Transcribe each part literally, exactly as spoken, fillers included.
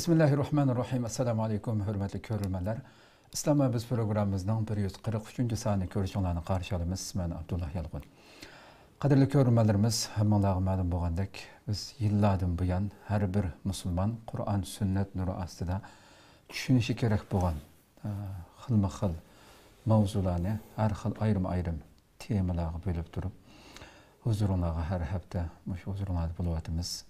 بىسمىللاھىررەھمانىررەھىم. ئەسسالامۇئەلەيكۇم، ھۆرمەتلىك كۆرۈرمەنلەر. ئىسلام ۋە بىز پروگراممىمىزنىڭ بىر يۈز قىرىق ئۈچىنچى سانى كۆرۈشۈڭلارنى قارشى ئالىمىز. مەن ئابدۇللا يالقۇن. قەدىرلىك كۆرۈرمەنلىرىمىز، ھەممىڭلارغا مەلۇم بولغاندەك، بىز يىللاردىن بۇيان ھەر بىر مۇسۇلمان قۇرئان، سۈننەت نۇرى ئاستىدا چۈشىنىشى كېرەك بولغان، ئە، خىلمۇ خىل ماۋزۇلارنى ھەر خىل ئايرىم-ئايرىم تېمىلارغا بۆلۈپ تۇرۇپ، ھۇزۇرۇڭلارغا ھەر ھەپتە مۇشۇ ھۇزۇرۇڭلاردا بولۇۋاتىمىز.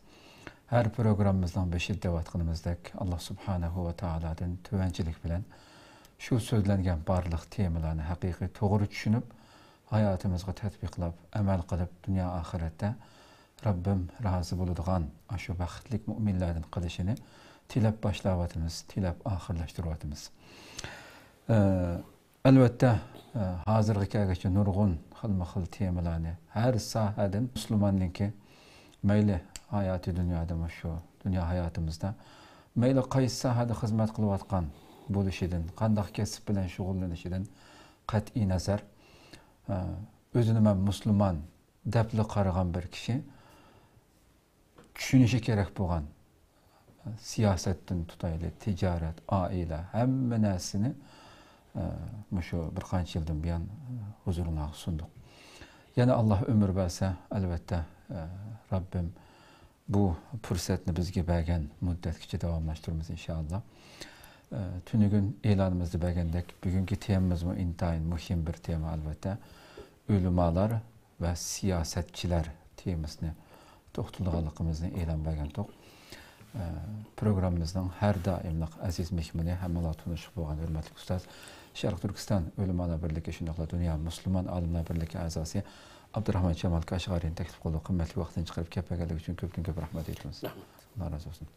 ھەر پروگراممىمىزنىڭ بېشىدا دەۋاتقىنىمىزدەك، ئاللا سۇبھانەھۇ ۋە تائالادىن تۆۋەنچىلىك بىلەن شۇ سۆزلەنگەن بارلىق تېمىلارنى ھەقىقىي توغرا چۈشىنىپ، ھاياتىمىزغا تەتبىقلاپ، ئەمەل قىلىپ، دۇنيا ئاخىرەتتە رەببىم رازى بولىدىغان ئاشۇ بەختلىك مۆمىنلەردىن قىلىشىنى تىلەپ باشلاۋاتىمىز، تىلەپ ئاخىرلاشتۇرۇۋاتىمىز. ئە، ئەلۋەتتە، ئە، ھازىرغا كەلگۈچە نۇرغۇن خىلمۇ خىل تېمىلارنى ھەر ساھەدىن مۇسۇلماننىڭكى مەيلى ھاياتىي دۇنيادىمۇ شۇ دۇنيا ھاياتىمىزدا مەيلى قايسى ساھەدە خىزمەت قىلىۋاتقان بولۇشىدىن، قانداق كەسىپ بىلەن شۇغۇللىنىشىدىن قەتئىي نەزەر، ئە، ئۆزىنى مەن مۇسۇلمان دەپلا قارىغان بىر كىشى چۈشىنىشى كېرەك بولغان، سىياسەتتىن تۇتايلى، تىجارەت، ئائىلە، ھەممە نەرسىنى، ئە، مۇشۇ بىر قانچە يىلدىن بۇيان، ئە، ھۇزۇرۇڭلارغا سۇندۇق. يەنە ئاللا ئۆمۈر بەرسە، ئەلۋەتتە، ئە، رەببىم بۇ پۇرسەتنى بىزگە بەرگەن مۇددەتكىچە داۋاملاشتۇرىمىز، ئىنشائاللا. ئە، تۈنۈگۈن ئېلانىمىزدا بەرگەندەك، بۈگۈنكى تېمىمىزمۇ ئىنتايىن مۇھىم بىر تېما، ئەلۋەتتە. ئۆلىمالار ۋە سىياسەتچىلەر تېمىسىنى توختىلىدىغانلىقىمىزنى ئېلان بەرگەنتۇق. ئە، پروگراممىمىزنىڭ ھەر دائىملىق ئەزىز مېھمىنى، ھەممىڭلار تونۇشلۇق بولغان ھۆرمەتلىك ئۇستاز، شەرقىي تۈركىستان ئۆلىمالار بىرلىكى، شۇنداقلا دۇنيا مۇسۇلمان ئالىملار بىرلىكى ئەزاسى ئابدۇراخمان جامال كاشغەرىنى تەكلىپ قىلدۇق. قىممەتلىك ۋاقتىنى چىقىرىپ كەپ بەرگەنلىكى ئۈچۈن كۆپتىن كۆپ رەھمەت ئېيتىمىز. رەھمەت. ئاللا رازى بولسۇن.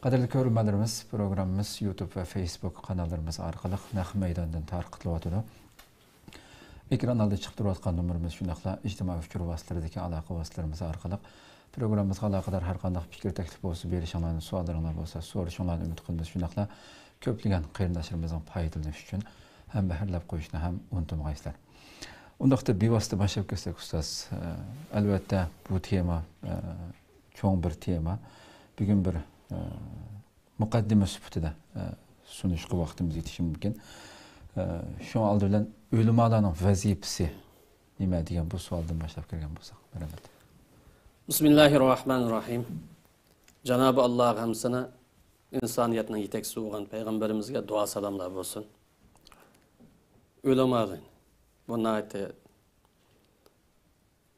قەدىرلىك كۆرۈرمەنلىرىمىز، پروگراممىمىز يۇتۇب ۋە فېيسبۇك قاناللىرىمىز ئارقىلىق نەق مەيداندىن تارقىتىلىۋاتىدۇ. ئېكران ئالدىدا چىقىپ تۇرۇۋاتقان نومۇرىمىز، شۇنداقلا ئىجتىمائىي ئۇچۇر ۋاسىتىلىرىدىكى ئالاقە ۋاسىتىلىرىمىز ئارقىلىق پروگراممىمىزغا ئالاقىدار ھەر قانداق پىكىر، تەكلىپ بولسا، بېرىشىڭلارنى، سوئاللىرىڭلار بولسا، سورىشىڭلارنى ئۈمىد قىلىمىز. شۇنداقلا كۆپلىگەن قېرىنداشلىرىمىزنىڭ پايدىلىنىشى ئۈچۈن ھەمبەھىرلەپ قويۇشنى ھەم ئۇنتۇمىغايسىلەر. ئۇنداقتا بىۋاسىتە باشلاپ كەتسەك، ئۇستاز، ئە، ئەلۋەتتە، بۇ تېما، ئە، چوڭ بىر تېما. بۈگۈن بىر، ئە، مۇقەددىمە سۈپىتىدە، ئە، سۇنۇشقا ۋاقتىمىز يېتىشى مۇمكىن. ئە، شۇڭا ئالدى بىلەن ئۆلىمالارنىڭ ۋەزىپىسى نېمە دېگەن بۇ سوئالدىن باشلاپ كىرگەن بولساق، مەرھەمەت. بىسمىللاھىررەھمانىررەھىم. جانابى ئاللاغا ھەمسەنا، ئىنسانىيەتنىڭ يېتەكچىسى بولغان پەيغەمبىرىمىزگە دۇئا سالاملار بولسۇن. ئۆلىمالار، بۇ ناھايىتى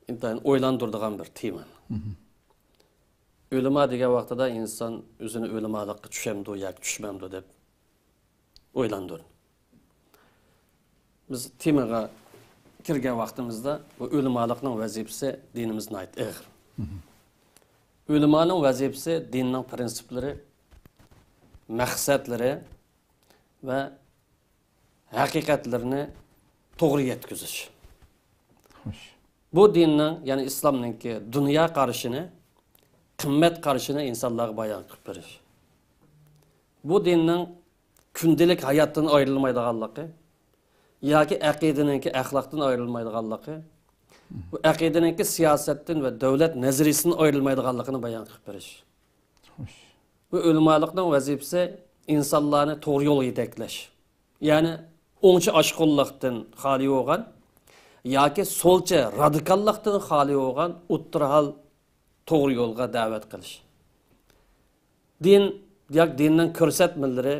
ئىنتايىن ئويلاندۇرىدىغان بىر تېما. مهم. ئۆلىما دېگەن ۋاقتىدا ئىنسان ئۆزىنى ئۆلىمالىققا چۈشەمدۇ ياكى چۈشمەمدۇ دەپ ئويلاندۇرىدۇ. بىز تېمىغا كىرگەن ۋاقتىمىزدا بۇ ئۆلىمالىقنىڭ ۋەزىپىسى دىنىمىزدا ناھايىتى ئېغىر. مهم. ئۆلىمانىڭ ۋەزىپىسى دىننىڭ پىرىنسىپلىرى، مەقسەتلىرى ۋە ھەقىقەتلىرىنى توغرا يەتكۈزۈش. خوش. بۇ دىننىڭ، يەنى ئىسلامنىڭكى دۇنيا قارىشىنى، قىممەت قارىشىنى ئىنسانلارغا بايان قىلىپ بېرىش. بۇ دىننىڭ كۈندىلىك ھاياتتىن ئايرىلمايدىغانلىقى ياكى ئەقىدىنىڭكى ئەخلاقتىن ئايرىلمايدىغانلىقى، بۇ ئەقىدىنىڭكى سىياسەتتىن ۋە دۆلەت نەزەرىيىسىدىن ئايرىلمايدىغانلىقىنى بايان قىلىپ بېرىش. خوش. بۇ ئۆلىمالىقنىڭ ۋەزىپىسى ئىنسانلارنى توغرا يولغا يېتەكلەش. يەنى ئوڭچە ئاشقۇنلۇقتىن خالىي بولغان ياكى سولچە رادىكاللىقتىن خالىي بولغان ئوتتۇرا ھال توغرا يولغا دەۋەت قىلىش. دىن ياكى دىننىڭ كۆرسەتمىلىرى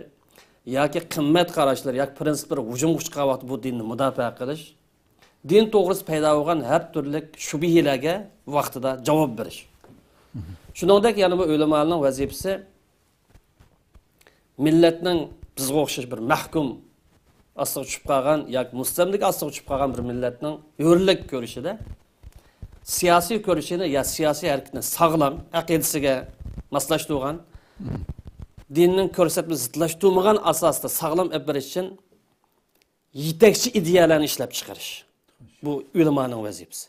ياكى قىممەت قاراشلىرى ياكى پىرىنسىپلىرى ھۇجۇمغا ئۇچرىغان ۋاقىتتا بۇ دىننى مۇداپىئە قىلىش. دىن توغرىسىدا پەيدا بولغان ھەر تۈرلۈك شۈبھىلەرگە ۋاقتىدا جاۋاب بېرىش. شۇنىڭدەك يەنە بۇ ئۆلىمالارنىڭ ۋەزىپىسى مىللەتنىڭ بىزگە ئوخشاش بىر مەھكۇم ئاستىغا چۈشۈپ قالغان ياكى مۇستەملىكە ئاستىغا چۈشۈپ قالغان بىر مىللەتنىڭ ھۆرلۈك كۆرۈشىدە سىياسىي كۆرۈشىنى يا سىياسىي ھەرىكىتىنى ساغلام، ئەقىدىسىگە ماسلاشتۇرغان، دىننىڭ كۆرسەتمىسىنى زىتلاشتۇرمىغان ئاساستا ساغلام ئېلىپ بېرىش ئۈچۈن يېتەكچى ئىدىيەلەرنى ئىشلەپ چىقىرىش. بۇ ئۆلىمانىڭ ۋەزىپىسى.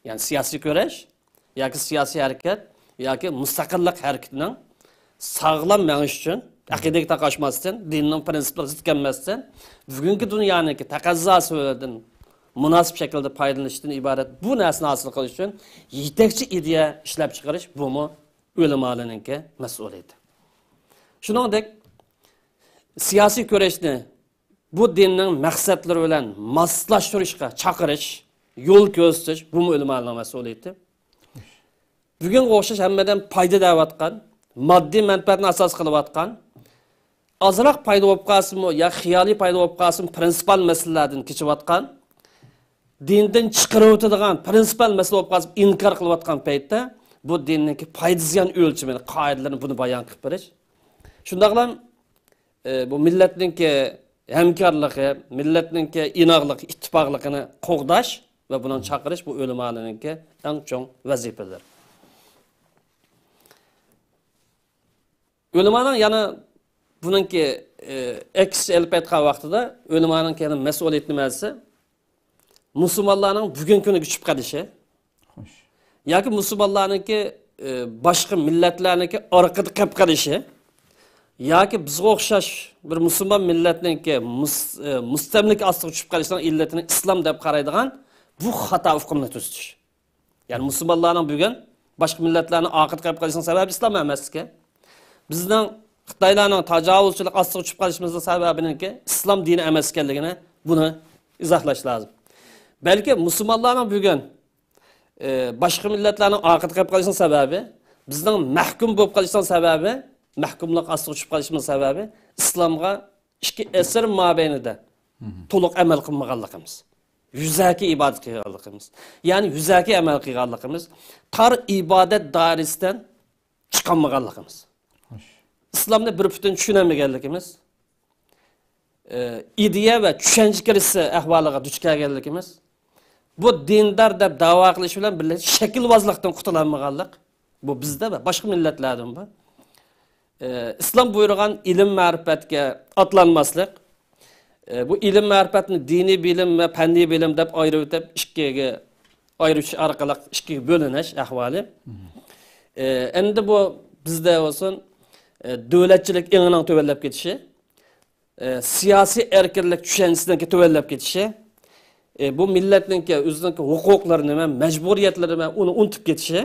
يەنى سىياسىي كۈرەش ياكى سىياسىي ھەرىكەت ياكى مۇستەقىللىق ھەرىكىتىنىڭ ساغلام مېڭىش ئۈچۈن، ئەقىدىگە تاقاشماستىن، دىننىڭ پىرىنسىپلىرىغا زىت كەلمەستىن، بۈگۈنكى دۇنيانىڭكى تەقەززاسىدىن مۇناسىپ شەكىلدە پايدىلىنىشتىن ئىبارەت بۇ نەرسىنى ھاسىل قىلىش ئۈچۈن يېتەكچى ئىدىيە ئىشلەپ چىقىرىش، بۇمۇ ئۆلىمالارنىڭكى مەسئۇلىيىتى. شۇنىڭدەك سىياسىي كۈرەشنى بۇ دىننىڭ مەقسەتلىرى بىلەن ماسلاشتۇرۇشقا چاقىرىش، يول كۆرسىتىش، بۇمۇ ئۆلىمالارنىڭ مەسئۇلىيىتى. بۈگۈنگە ئوخشاش ھەممە ئادەم پايدا دەۋاتقان، ماددىي مەنپەئەتنى ئاساس قىلىۋاتقان، ئازراق پايدا بولۇپ قالسىمۇ يا خىيالىي پايدا بولۇپ قالسىمۇ، پرىنسىپال مەسىلىلەردىن كېچىۋاتقان، دىندىن چىقىرىۋېتىدىغان پرىنسىپال مەسىلە بولۇپ قالسىمۇ ئىنكار قىلىۋاتقان پەيتتە، بۇ دىننىڭكى پايدا زىيان ئۆلچىمىنى، قائىدىلىرىنى، بۇنى بايان قىلىپ بېرىش. شۇنداقلا ئى، بۇ مىللەتنىڭكى ھەمكارلىقى، مىللەتنىڭكى ئىناقلىقى، ئىتتىپاقلىقىنى قوغداش ۋە بۇنىڭ چاقىرىش، بۇ ئۆلىمالارنىڭكى ئەڭ چوڭ ۋەزىپىلىرى. ئۆلىمانىڭ يەنە بۇنىڭكى، ئى، ئەكسىچە ئېلىپ ئېيتقان ۋاقتىدا ئۆلىمانىڭكى يەنە مەسئۇلىيىتى نېمە دېسە، مۇسۇلمانلارنىڭ بۈگۈنكى كۈنىگە چۈشۈپ قېلىشى، خوش. ياكى مۇسۇلمانلارنىڭكى، ئى، باشقا مىللەتلەرنىڭكى ئارقىدا قېلىپ قېلىشى، ياكى بىزگە ئوخشاش بىر مۇسۇلمان مىللەتنىڭكى مۇس-، ئى، مۇستەملىكە ئاستىغا چۈشۈپ قېلىشىنىڭ ئىللىتىنى ئىسلام دەپ قارايدىغان بۇ خاتا ئۇقۇمنى تۈزىتىش. يەنى مۇسۇلمانلارنىڭ بۈگۈن باشقا مىللەتلەرنىڭ ئارقىدا قېلىپ قېلىشىنىڭ سەۋەبى ئىسلام ئەمەسلىكى. بىزنىڭ خىتايلارنىڭ تاجاۋۇزچىلىق ئاستىغا چۈشۈپ قېلىشىمىزنىڭ سەۋەبىنىڭكى ئىسلام دىنى ئەمەس ئىكەنلىكىنى، بۇنى ئىزاھلاش لازىم. بەلكى مۇسۇلمانلارنىڭ بۈگۈن، ئى، باشقا مىللەتلەرنىڭ ئارقىدا قېلىپ قېلىشىنىڭ سەۋەبى، بىزنىڭ مەھكۇم بولۇپ قېلىشنىڭ سەۋەبى، مەھكۇملۇق ئاستىغا چۈشۈپ قېلىشىمىز سەۋەبى ئىسلامغا ئىككى ئەسىر مابەينىدە تولۇق ئەمەل قىلمىغانلىقىمىز، يۈزەكى ئىبادەت قىلغانلىقىمىز، يەنى يۈزەكى ئەمەل قىلغانلىقىمىز، تار ئىبادەت دائىرىسىدىن چىقالمىغانلىقىمىز، ئىسلامنى بىر پۈتۈن چۈشىنەلمىگەنلىكىمىز، ئى، ئىدىيە ۋە چۈشەنچە كىرىزىسى ئەھۋالىغا دۇچ كەلگەنلىكىمىز، بۇ دىندار دەپ دەۋا قىلىش بىلەن بىللە شەكىلۋازلىقتىن قۇتۇلالمىغانلىق، بۇ بىزدە ۋە باشقا مىللەتلەردىمۇ بار. ئى، ئىسلام بۇيرۇغان ئىلىم مەرىپەتكە ئاتلانماسلىق، ئى، بۇ ئىلىم مەرىپەتنى دىنىي بىلىم ۋە پەننىي بىلىم دەپ ئايرىۋېتىپ، ئىككىگە ئايرىش ئارقىلىق ئىككىگە بۆلۈنۈش ئەھۋالى. ئى، ئەمدى بۇ بىزدە بولسۇن، ئى، دۆلەتچىلىك ئېڭىنىڭ تۆۋەنلەپ كېتىشى، ئى، سىياسىي ئەركىنلىك چۈشەنچىسىنىڭكى تۆۋەنلەپ كېتىشى، ئى، بۇ مىللەتنىڭكى ئۆزىنىڭكى ھوقۇقلىرىنى ۋە مەجبۇرىيەتلىرىنى ۋە ئۇنى ئۇنتۇپ كېتىشى،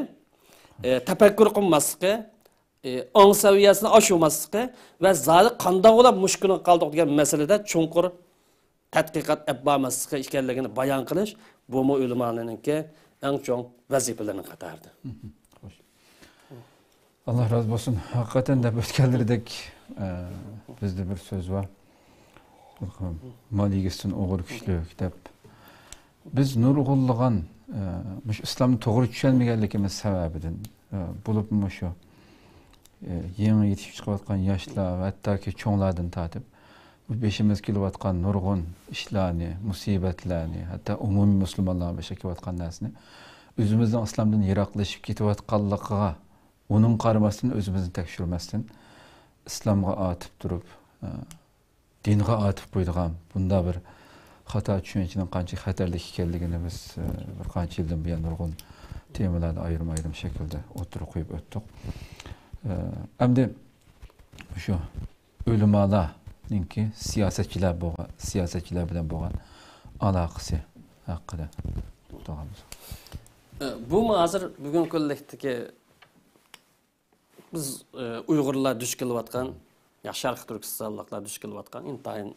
ئى، تەپەككۇر قىلماسلىقى، ئى، ئاڭ سەۋىيەسىنى ئاشۇرماسلىقى ۋە زادى قانداق بولۇپ مۇشۇ كۈنگە قالدۇق دېگەن مەسىلىدە چوڭقۇر تەتقىقات ئېلىپ بارماسلىقى ئىكەنلىكىنى بايان قىلىش، بۇمۇ ئۆلىمالارنىڭكى ئەڭ چوڭ ۋەزىپىلىرىنىڭ قاتارىدا. خوش. ئاللا رازى بولسۇن. ھەقىقەتەن دەپ ئۆتكەنلىرىدەك، ئە، بىزدە بىر سۆز بار. مال يېگۈسىدىن ئوغرى كۈچلۈك دەپ. بىز نۇرغۇنلىغان، ئە، مۇشۇ ئىسلامنى توغرا چۈشەنمىگەنلىكىمىز سەۋەبىدىن، ئە، بولۇپمۇ مۇشۇ، ئە، يېڭى يېتىشىپ چىقىۋاتقان ياشلار ۋە ھەتتاكى چوڭلاردىن تارتىپ، بۇ بېشىمىزغا كېلىۋاتقان نۇرغۇن ئىشلارنى، مۇسىبەتلەرنى، ھەتتا ئومۇمىي مۇسۇلمانلارنىڭ بېشىغا كېلىۋاتقان نەرسىنى ئۆزىمىزنىڭ ئىسلامدىن يىراقلىشىپ كېتىۋاتقانلىقىغا، ئۇنىڭغا قارىماستىن، ئۆزىمىزنى تەكشۈرمەستىن، ئىسلامغا ئاتىپ تۇرۇپ، ئە، دىنغا ئاتىپ قويىدىغان بۇنداق بىر خاتا چۈشەنچىنىڭ قانچە خەتەرلىك ئىكەنلىكىنى بىز، ئە، بىر قانچە يىلدىن بۇيان نۇرغۇن تېمىلاردا ئايرىم-ئايرىم شەكىلدە ئوتتۇرىغا قويۇپ ئۆتتۇق. ئە، ئەمدى شۇ ئۆلىمالارنىڭكى سىياسەتچىلەر بولغان، سىياسەتچىلەر بىلەن بولغان ئالاقىسى ھەققىدە توختالغان بولساق. ئە، بۇمۇ ھازىر بۈگۈنكى كۈنلۈكتىكى بىز، ئە، ئۇيغۇرلار دۇچ كېلىۋاتقان، يا شەرقىي تۈركىستانلىقلار دۇچ كېلىۋاتقان ئىنتايىن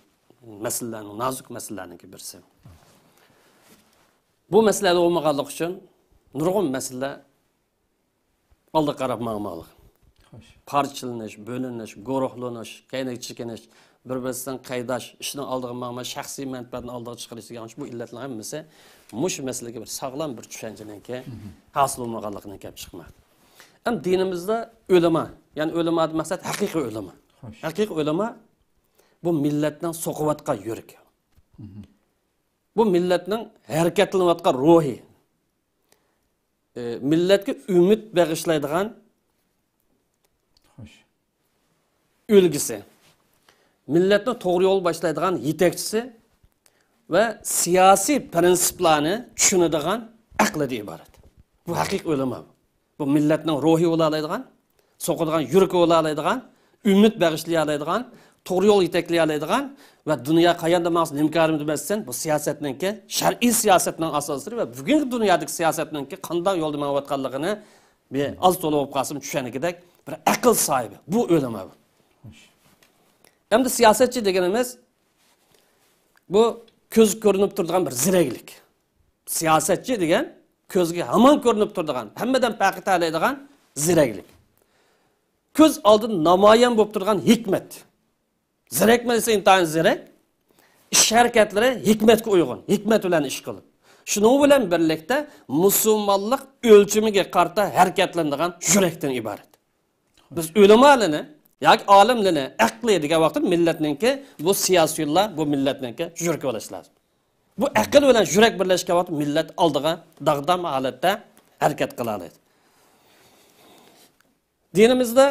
مەسىلىلەرنىڭ، نازۇك مەسىلىلەرنىڭكى بىرسى. بۇ مەسىلىلەر بولمىغانلىقى ئۈچۈن نۇرغۇن مەسىلىلەر ئالدىغا قاراپ ماڭماقلىق. خوش. پارچىلىنىش، بۆلۈنۈش، گۇرۇھلىنىش، كەينىگە چېكىنىش، بىر-بىرسىدىن قەيداش، ئىشنىڭ ئالدىغا ماڭماي، شەخسىي مەنپەئەتنى ئالدىغا چىقىرىش دېگەن بۇ ئىللەتلەرنىڭ ھەممىسى مۇشۇ مەسىلىگە بىر ساغلام بىر چۈشەنچىنىڭكى ھاسىل بولمىغانلىقىنى كەپ چىقماقتا. ئەمما دىنىمىزدە ئۆلىما، يەنى ئۆلىمادىن مەقسەت ھەقىقىي ئۆلىما. خوش. ھەقىقىي ئۆلىما بۇ مىللەتنىڭ سوقۇۋاتقان يۈرىكى. بۇ مىللەتنىڭ ھەرىكەتلىنىۋاتقان روھى. ئى، مىللەتكە ئۈمىد بېغىشلايدىغان خوش. ئۈلگىسى، مىللەتنى توغرا يولغا باشلايدىغان يېتەكچىسى ۋە سىياسىي پىرىنسىپلارنى چۈشىنىدىغان ئەقلىدىن ئىبارەت. بۇ ھەقىقىي ئۆلىما. بۇ مىللەتنىڭ روھى بولالايدىغان، سوقىدىغان يۈرىكى بولالايدىغان، ئۈمىد بېغىشلىيالايدىغان، توغرا يول يېتەكلىيەلەيدىغان ۋە دۇنيا قاياندا ماڭسا نېمە كارىمدا مەسىلەن، بۇ سىياسەتنىڭكى، شەرئىي سىياسەتنىڭ ئاساسلىرى ۋە بۈگۈنكى دۇنيادىكى سىياسەتنىڭكى قانداق يولدا مېڭىۋاتقانلىقىنى بىر ئاز تولا بولۇپ قالسىمۇ چۈشەنگۈدەك بىر ئەقىل ساھىبى. بۇ ئۆلىما بۇ. ئەمدى سىياسەتچى دېگىنىمىز بۇ كۆز كۆرۈنۈپ تۇرىدىغان بىر زېرەكلىك. سىياسەتچى دېگەن كۆزگە ھامان كۆرۈنۈپ تۇرىدىغان، ھەممىدىن پەرق ئېتەلەيدىغان زېرەكلىك. كۆز ئالدىدا نامايان بولۇپ تۇرىدىغان ھېكمەت. زېرەكمۇ دېسە ئىنتايىن زېرەك. ئىش ھەرىكەتلىرى ھېكمەتكە ئۇيغۇن، ھېكمەت بىلەن ئىش قىلىدۇ. شۇنىڭ بىلەن بىرلىكتە مۇسۇلمانلىق ئۆلچىمىگە قارىتا ھەرىكەتلىنىدىغان يۈرەكتىن ئىبارەت. بىز ئۆلىمالىنى ياكى ئالىملىنى، ئەقلى دېگەن ۋاقىتتا مىللەتنىڭكى، بۇ سىياسىيونلار بۇ مىللەتنىڭكى يۈرىكى بولۇشى لازىم. بۇ ئەقىل بىلەن يۈرەك بىرلەشكەن ۋاقىتتا مىللەت ئالدىغا داغدام ھالەتتە ھەرىكەت قىلالايدۇ. دىنىمىزدە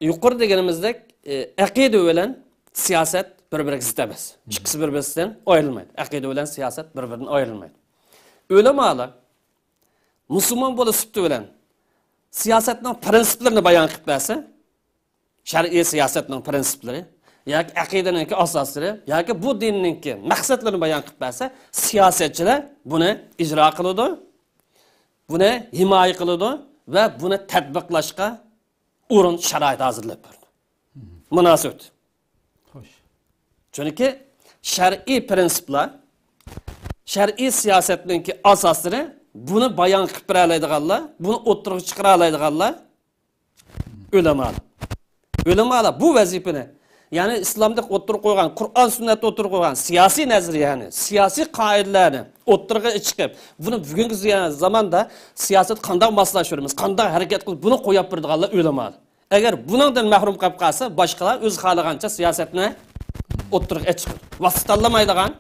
يۇقىرى دېگىنىمىزدەك، ئە، ئەقىدە بىلەن سىياسەت بىر-بىرىگە زىت ئەمەس. ئىككىسى بىر-بىرسىدىن ئايرىلمايدۇ. ئەقىدە بىلەن سىياسەت بىر-بىرىدىن ئايرىلمايدۇ. ئۆلىمالار مۇسۇلمان بولۇش سۈپىتى بىلەن سىياسەتنىڭ پىرىنسىپلىرىنى بايان قىلىپ بەرسە، شەرئىي سىياسەتنىڭ پىرىنسىپلىرى ياكى ئەقىدىنىڭكى ئاساسلىرى ياكى بۇ دىننىڭكى مەقسەتلىرىنى بايان قىلىپ بەرسە، سىياسەتچىلەر بۇنى ئىجرا قىلىدۇ، بۇنى ھىمايە قىلىدۇ ۋە بۇنى تەتبىقلاشقا ئورۇن، شارائىت ھازىرلاپ بېرىدۇ. مۇناسىۋەت. خوش. چۈنكى شەرئىي پىرىنسىپلار، شەرئىي سىياسەتنىڭكى ئاساسلىرى، بۇنى بايان قىلىپ بېرەلەيدىغانلار، بۇنى ئوتتۇرىغا چىقىرالايدىغانلار ئۆلىمالار. ئۆلىمالار بۇ ۋەزىپىنى، يەنى ئىسلامدا ئوتتۇرىغا قويغان، قۇرئان سۈننەتتە ئوتتۇرىغا قويغان سىياسىي نەزەرىيەنى، سىياسىي قائىدىلەرنى ئوتتۇرىغا چىقىپ، بۇنى بۈگۈنكى زىيا-، زاماندا سىياسەت قانداق ماسلاشتۇرىمىز، قانداق ھەرىكەت قىلىپ، بۇنى قويۇپ بېرىدىغانلار ئۆلىمالار. ئەگەر بۇنىڭدىن مەھرۇم قېلىپ قالسا، باشقىلار ئۆزى خالىغانچە سىياسەتنى ئوتتۇرىغا چىقىرىپ، ۋاسىتە تاللىمايدىغان،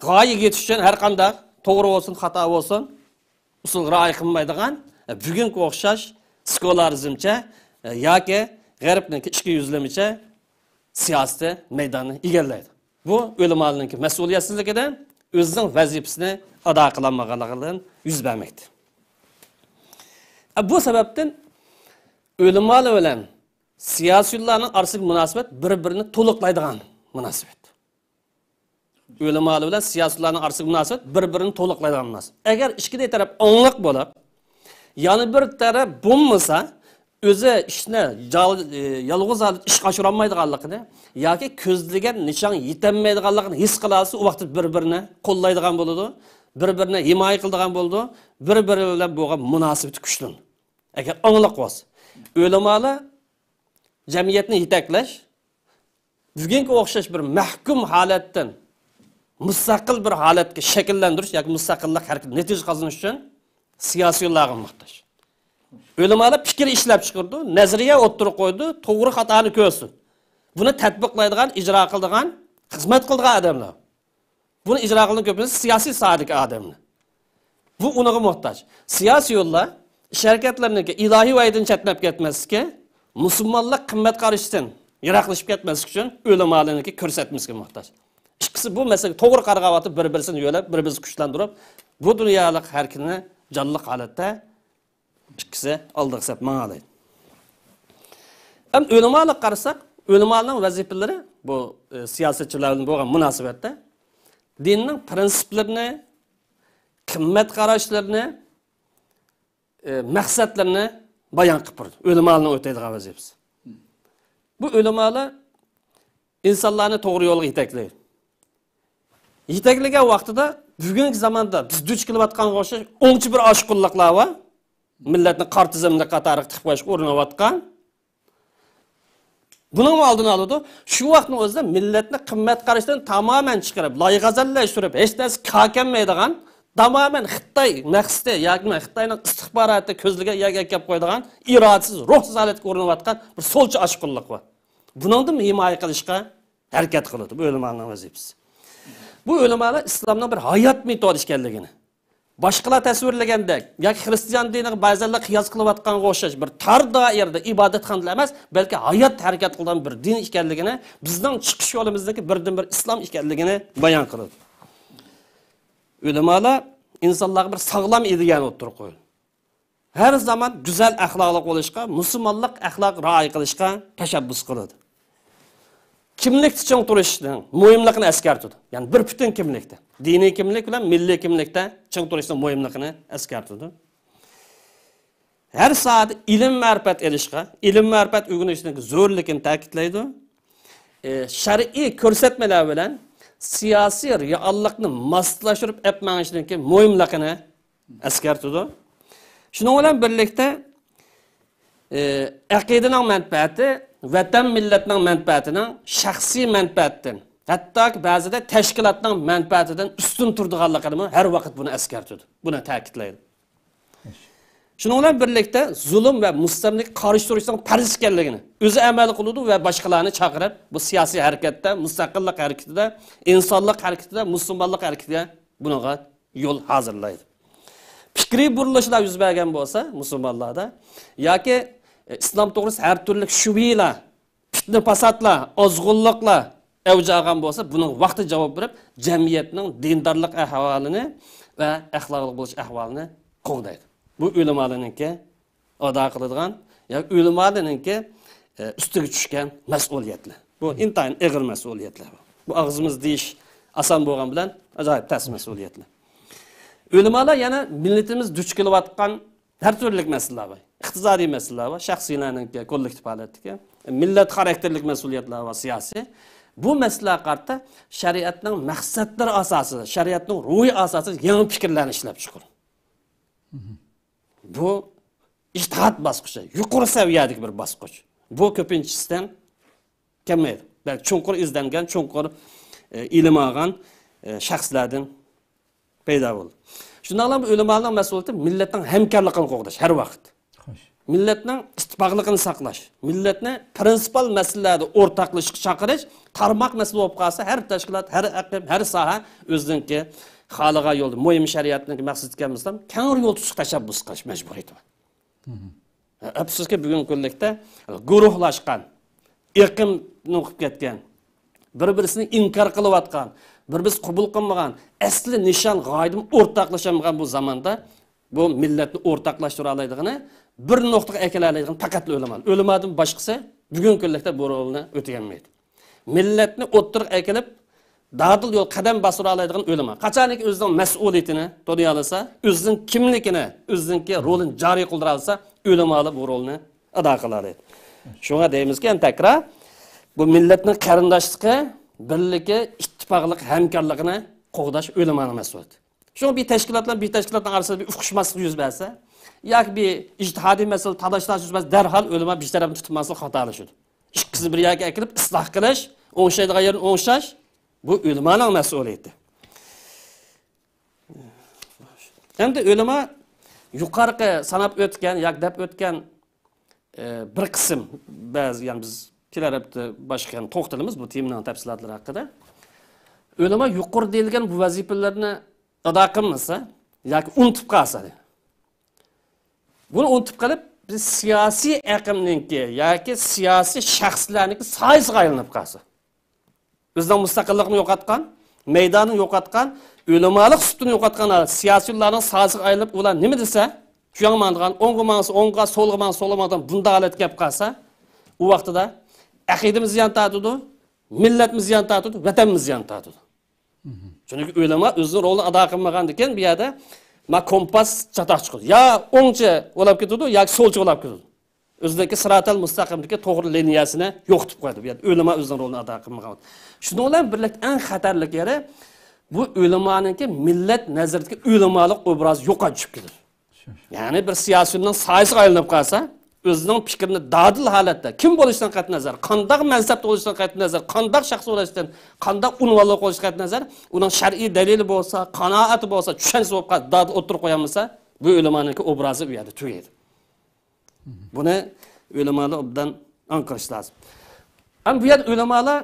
غايىگە يېتىش ئۈچۈن ھەر قانداق توغرا بولسۇن، خاتا بولسۇن، ئۇسۇلغا رىئايە قىلمايدىغان، بۈگۈنكى ئوخشاش سېكۇلارىزمچە ياكى غەربنىڭكى ئىچكى يۈزلىمىچە سىياسىتى مەيداننى ئىگىلەيدۇ. بۇ ئۆلىمالارنىڭكى مەسئۇلىيەتسىزلىكىدىن، ئۆزىنىڭ ۋەزىپىسىنى ئادا قىلالمىغانلىقىدىن يۈز بەرمەكتە. بۇ سەۋەبتىن ئۆلىمالار بىلەن سىياسىيونلارنىڭ ئارىسىدىكى مۇناسىۋەت بىر-بىرىنى تولۇقلايدىغان مۇناسىۋەت. ئۆلىمالار بىلەن سىياسىيونلارنىڭ ئارىسىدىكى مۇناسىۋەت بىر-بىرىنى تولۇقلايدىغان مۇناسىۋەت. ئەگەر ئىككى تەرەپ ئاڭلىق بولۇپ، يەنە بىر تەرەپ بولمىسا، ئۆزى ئىشنى جال-، ئى، يالغۇز ھالەتتە ئىشقا ئاشۇرالمايدىغانلىقىنى ياكى كۆزلىگەن نىشانغا يېتەلمەيدىغانلىقىنى ھېس قىلالىسا، ئۇ ۋاقىتتا بىر-بىرىنى قوللايدىغان بولىدۇ، بىر-بىرىنى ھىمايە قىلىدىغان بولىدۇ، بىر-بىرى بىلەن بولغان مۇناسىۋىتى كۈچلىنىدۇ. ئەگەر ئاڭلىق بولسا، ئۆلىمالار جەمئىيەتنى يېتەكلەش، بۈگۈنكى ئوخشاش بىر مەھكۇم ھالەتتىن مۇستەقىل بىر ھالەتكە شەكىللەندۈرۈش ياكى مۇستەقىللىق ھەرىكىتى نەتىجە قازىنىش ئۈچۈن سىياسىيونلارغا موھتاج. ئۆلىمالار پىكىر ئىشلەپ چىقىرىدۇ، نەزەرىيە ئوتتۇرىغا قويىدۇ، توغرا خاتانى كۆرسۇن. بۇنى تەتبىقلايدىغان، ئىجرا قىلىدىغان، خىزمەت قىلىدىغان ئادەملەر. بۇنى ئىجرا قىلىدىغان كۆپىنچە سىياسىي ساھەدىكى ئادەملەر. بۇ ئۇنىڭغا موھتاج. سىياسىيونلار ئىش ھەرىكەتلىرىنىڭكى ئىلاھىي ۋەھىدىن چەتنەپ كەتمەسلىكى، مۇسۇلمانلىق قىممەت قارىشىدىن يىراقلىشىپ كەتمەسلىك ئۈچۈن ئۆلىمالارنىڭكى كۆرسەتمىسىگە موھتاج. ئىككىسى بۇ مەسىلىگە توغرا قارىغان ۋاقىتتا بىر-بىرسىنى يۆلەپ، بىر-بىرسىنى كۈچلەندۈرۈپ، بۇ دۇنيالىق ھەرىكىتىنى جانلىق ھالەتتە ئىككىسى ئالدىغا سەپ ماڭالايدۇ. ئەمدى ئۆلىمالارغا قارىساق، ئۆلىمالارنىڭ ۋەزىپىلىرى بۇ، ئە، سىياسەتچىلەر بىلەن بولغان مۇناسىۋەتتە دىننىڭ پىرىنسىپلىرىنى، قىممەت قاراشلىرىنى، ئە، مەقسەتلىرىنى بايان قىلىپ بېرىدۇ. ئۆلىمالارنىڭ ئۆتەيدىغان ۋەزىپىسى. بۇ ئۆلىمالار ئىنسانلارنى توغرا يولغا يېتەكلەيدۇ. يېتەكلىگەن ۋاقتىدا بۈگۈنكى زاماندا بىز دۇچ كېلىۋاتقانغا ئوخشاش ئۇنچە بىر ئاشقۇنلۇقلار بار. مىللەتنى قارا تىزىملىك قاتارىغا تىقىپ قويۇشقا ئۇرۇنۇۋاتقان. بۇنىڭمۇ ئالدىنى ئالىدۇ. شۇ ۋاقىتنىڭ ئۆزىدە مىللەتنى قىممەت قارىشىدىن تامامەن چىقىرىپ، لايغەزەللەشتۈرۈپ، ھېچ نەرسە كاكەلمەيدىغان، تامامەن خىتاي مەقسىتى ياكى خىتاينىڭ ئىستىخباراتى كۆزلىگەن يەرگە ئەكەپ قويىدىغان ئىرادىسىز، روھسىز ھالەتكە ئۇرۇنۇۋاتقان بىر سولچە ئاشقۇنلۇق بار. بۇنىڭدىن ھىمايە قىلىشقا ھەرىكەت قىلىدۇ. بۇ ئۆلىمانىڭ ۋەزىپىسى. بۇ ئۆلىمالار ئىسلامنىڭ بىر ھايات مېتودى ئىكەنلىكىنى، باشقىلار تەسۋىرلىگەندەك ياكى خىرىستىيان دىنىغا بەزىلەر قىياس قىلىۋاتقانغا ئوخشاش بىر تار دائىرىدە ئىبادەتخانىدا ئەمەس، بەلكى ھايات ھەرىكەت قىلىدىغان بىر دىن ئىكەنلىكىنى، بىزنىڭ چىقىش يولىمىزدىكى بىردىنبىر ئىسلام ئىكەنلىكىنى بايان قىلىدۇ. ئۆلىمالار ئىنسانلارغا بىر ساغلام ئىدىيەنى ئوتتۇرىغا قويىدۇ. ھەر زامان گۈزەل ئەخلاقلىق بولۇشقا، مۇسۇلمانلىق ئەخلاق رىئايە قىلىشقا تەشەببۇس قىلىدۇ. كىملىكتە چىڭ تۇرۇشنىڭ مۇھىملىقىنى ئەسكەرتىدۇ. يەنى بىر پۈتۈن كىملىكتە، دىنىي كىملىك بىلەن مىللىي كىملىكتە چىڭ تۇرۇشنىڭ مۇھىملىقىنى ئەسكەرتىدۇ. ھەر ساھەدە ئىلىم مەرىپەت ئېلىشقا، ئىلىم مەرىپەت ئۆگىنىشنىڭ زۆرۈرلۈكىنى تەكىتلەيدۇ. ئى، شەرئىي كۆرسەتمىلەر بىلەن سىياسىي رېئاللىقنى ماسلاشتۇرۇپ ئەپ مېڭىشنىڭكى مۇھىملىقىنى ئەسكەرتىدۇ. شۇنىڭ بىلەن بىرلىكتە، ئى، ئەقىدىنىڭ مەنپەئەتى ۋەتەن مىللەتنىڭ مەنپەئەتىنىڭ شەخسىي مەنپەئەتتىن، ھەتتاكى بەزىدە تەشكىلاتنىڭ مەنپەئەتىدىن ئۈستۈن تۇرىدىغانلىقىنىمۇ ھەر ۋاقىت بۇنى ئەسكەرتىدۇ، بۇنى تەكىتلەيدۇ. شۇنىڭ بىلەن بىرلىكتە زۇلۇم ۋە مۇستەملىكىگە قارشى تۇرۇشنىڭ پەرز ئىكەنلىكىنى ئۆزى ئەمەل قىلىدۇ ۋە باشقىلارنى چاقىرىپ، بۇ سىياسىي ھەرىكەتتە، مۇستەقىللىق ھەرىكىتىدە، ئىنسانلىق ھەرىكىتىدە، مۇسۇلمانلىق ھەرىكىتىگە بۇنىڭغا يول ھازىرلايدۇ. پىكرىي بۇرۇلۇشلار يۈز بەرگەن بولسا مۇسۇلمانلاردا ياكى، ئە، ئىسلام توغرىسىدا ھەر تۈرلۈك شۈبھىلەر، پىتنە پاساتلار، ئازغۇنلۇقلار ئەۋج ئالغان بولسا، بۇنىڭغا ۋاقتىدا جاۋاب بېرىپ، جەمئىيەتنىڭ دىندارلىق ئەھۋالىنى ۋە ئەخلاقلىق بولۇش ئەھۋالىنى قوغدايدۇ. بۇ ئۆلىمالارنىڭكى ئادا قىلىدىغان، يا ئۆلىمالارنىڭكى، ئە، ئۈستىگە چۈشكەن مەسئۇلىيەتلەر. بۇ ئىنتايىن ئېغىر مەسئۇلىيەتلەر. بۇ ئاغزىمىز دېيىش ئاسان بولغان بىلەن ئاجايىپ تەس مەسئۇلىيەتلەر. ئۆلىمالار يەنە مىللىتىمىز دۇچ كېلىۋاتقان ھەر تۈرلۈك مەسىلىلەر بار. ئىقتىسادىي مەسىلىلەر بار، شەخسىيلەرنىڭكى، كوللېكتىپ ھالەتتىكى، مىللەت خاراكتېرلىك مەسئۇلىيەتلەر بار، سىياسىي. بۇ مەسىلىلەرگە قارىتا شەرىئەتنىڭ مەقسەتلىرى ئاساسىدا، شەرىئەتنىڭ روھى ئاساسىدا يېڭى پىكىرلەرنى ئىشلەپ چىقىرىدۇ. بۇ ئىجتىھات باسقۇچى، يۇقىرى سەۋىيەدىكى بىر باسقۇچ. بۇ كۆپىنچىسىدىن كەلمەيدۇ. بەلكى چوڭقۇر ئىزدەنگەن، چوڭقۇر، ئە، ئىلىم ئالغان، ئە، شەخسلەردىن پەيدا بولىدۇ. شۇنداقلا بۇ ئۆلىمالارنىڭ مەسئۇلىيىتى مىللەتنىڭ ھەمكارلىقىنى قوغداش ھەر ۋاقىت. خوش. مىللەتنىڭ ئىتتىپاقلىقىنى ساقلاش، مىللەتنى پرىنسىپال مەسىلىلەردە ئورتاقلىشىشقا چاقىرىش، تارماق مەسىلە بولۇپ قالسا، ھەر تەشكىلات، ھەر ئەقىم، ھەر ساھە ئۆزىنىڭكى خالىغان يولدا، مۇھىم شەرىئەتنىڭكى مەقسىتى كەلمىسىلا، كەڭرى يول تۇتۇشقا تەشەببۇس قىلىش مەجبۇرىيىتى بار. ئەپسۇسكى، بۈگۈنكى كۈنلۈكتە گۇرۇھلاشقان، ئېقىم نوقۇپ كەتكەن، بىر-بىرسىنى ئىنكار قىلىۋاتقان، بىر-بىرسى قوبۇل قىلمىغان، ئەسلى نىشان غايىدىن ئورتاقلىشالمىغان بۇ زاماندا بۇ مىللەتنى ئورتاقلاشتۇرالايدىغىنى، بىر نۇقتىغا ئەكېلەلەيدىغىنى پەقەتلا ئۆلىما. ئۆلىمادىن باشقىسى بۈگۈنكى كۈنلۈكتە بۇ رولنى ئۆتىيەلمەيدۇ. مىللەتنى ئوتتۇرىغا ئەكېلىپ، دادىل يول قەدەم باستۇرالايدىغان ئۆلىما. قاچانكى ئۆزىنىڭ مەسئۇلىيىتىنى تونۇيالىسا، ئۆزىنىڭ كىملىكىنى، ئۆزىنىڭكى رولىنى جارى قىلدۇرالىسا، ئۆلىمالار بۇ رولنى ئادا قىلالايدۇ. شۇڭا دەيمىزكى، يەنە تەكرار، بۇ مىللەتنىڭ قېرىنداشلىقى، بىرلىكى، ئىتتىپاقلىق، ھەمكارلىقىنى قوغداش ئۆلىمانىڭ مەسئۇلىيىتى. شۇڭا بىر تەشكىلات بىلەن بىر تەشكىلاتنىڭ ئارىسىدا بىر ئۇقۇشماسلىق يۈز بەرسە، ياكى بىر ئىجتىھادىي مەسىلە تالاشلاش يۈز بەرسە، دەرھال ئۆلىما بىر تەرەپنى تۇتۇپ ماڭسا خاتالىشىدۇ. ئىككىسىنى بىر يەرگە ئەكىلىپ ئىسلاھ قىلىش، ئوڭشايدىغان يېرىنى ئوڭشاش، بۇ ئۆلىمانىڭ مەسئۇلىيىتى. ئەمدى ئۆلىما يۇقىرىقى ساناپ ئۆتكەن ياكى دەپ ئۆتكەن، ئە، بىر قىسىم، بەزى، يەنى بىز كېلەر ھەپتە باشقا يەنە توختىلىمىز بۇ تېمىنىڭ تەپسىلاتلىرى ھەققىدە. ئۆلىما يۇقىرىدا دېيىلگەن بۇ ۋەزىپىلەرنى ئادا قىلمىسا ياكى ئۇنتۇپ قالسا، بۇنى ئۇنتۇپ قېلىپ، بىز سىياسىي ئېقىمنىڭكى ياكى سىياسىي شەخسلەرنىڭكى سايىسىغا ئايلىنىپ قالسا، ئۆزىنىڭ مۇستەقىللىقىنى يوقاتقان، مەيدانىنى يوقاتقان، ئۆلىمالىق سۈپىتىنى يوقاتقان سىياسىيونلارنىڭ سايىسىغا ئايلىنىپ، ئۇلار نېمە دېسە، شۇ ياڭ ماڭىدىغان، ئوڭغا ماڭسا ئوڭغا، سولغا ماڭسا سولغا ماڭىدىغان بۇنداق ھالەتكە كېلىپ قالسا، ئۇ ۋاقتىدا ئەقىدىمىز زىيان تارتىدۇ، مىللەتمۇ زىيان تارتىدۇ، ۋەتەنمۇ زىيان تارتىدۇ. چۈنكى ئۆلىما ئۆزىنىڭ رولىنى ئادا قىلمىغاندىكىن، بۇ يەردە ما كومپاس چاتاق چىقىدۇ. يا ئوڭچى بولاپ كېتىدۇ، ياكى سولچى بولاپ كېتىدۇ. ئۆزىنىڭكى سىراتەل مۇستەقىمدىكى توغرا لىنىيەسىنى يوقىتىپ قويىدۇ. بۇ يەردە ئۆلىما ئۆزىنىڭ رولىنى ئادا قىلمىغان. شۇنىڭ بىلەن بىرلىكتە ئەڭ خەتەرلىك يېرى، بۇ ئۆلىمانىڭكى مىللەت نەزىرىدىكى ئۆلىمالىق ئوبرازى يوققا چۈشۈپ كېتىدۇ. يەنى بىر سىياسىيوننىڭ سايىسىغا ئايلىنىپ قالسا، ئۆزىنىڭ پىكرىنى دادىل ھالەتتە، كىم بولۇشىدىن قەتئىينەزەر، قانداق مەنسەپتە بولۇشىدىن قەتئىينەزەر، قانداق شەخس بولۇشىدىن، قانداق ئۇنۋانلىق بولۇشىدىن قەتئىينەزەر، ئۇنىڭ شەرئىي دەلىلى بولسا، قانائىتى بولسا، چۈشەنچىسى بولۇپ قالسا، دادىل ئوتتۇرىغا قويالمىسا، بۇ ئۆلىمانىڭكى ئوبرازى ئۇ يەردە تۈگەيدۇ. بۇنى ئۆلىمالار ئوبدان ئاڭقىرىشى لازىم. ئەمما بۇ يەردە ئۆلىمالار،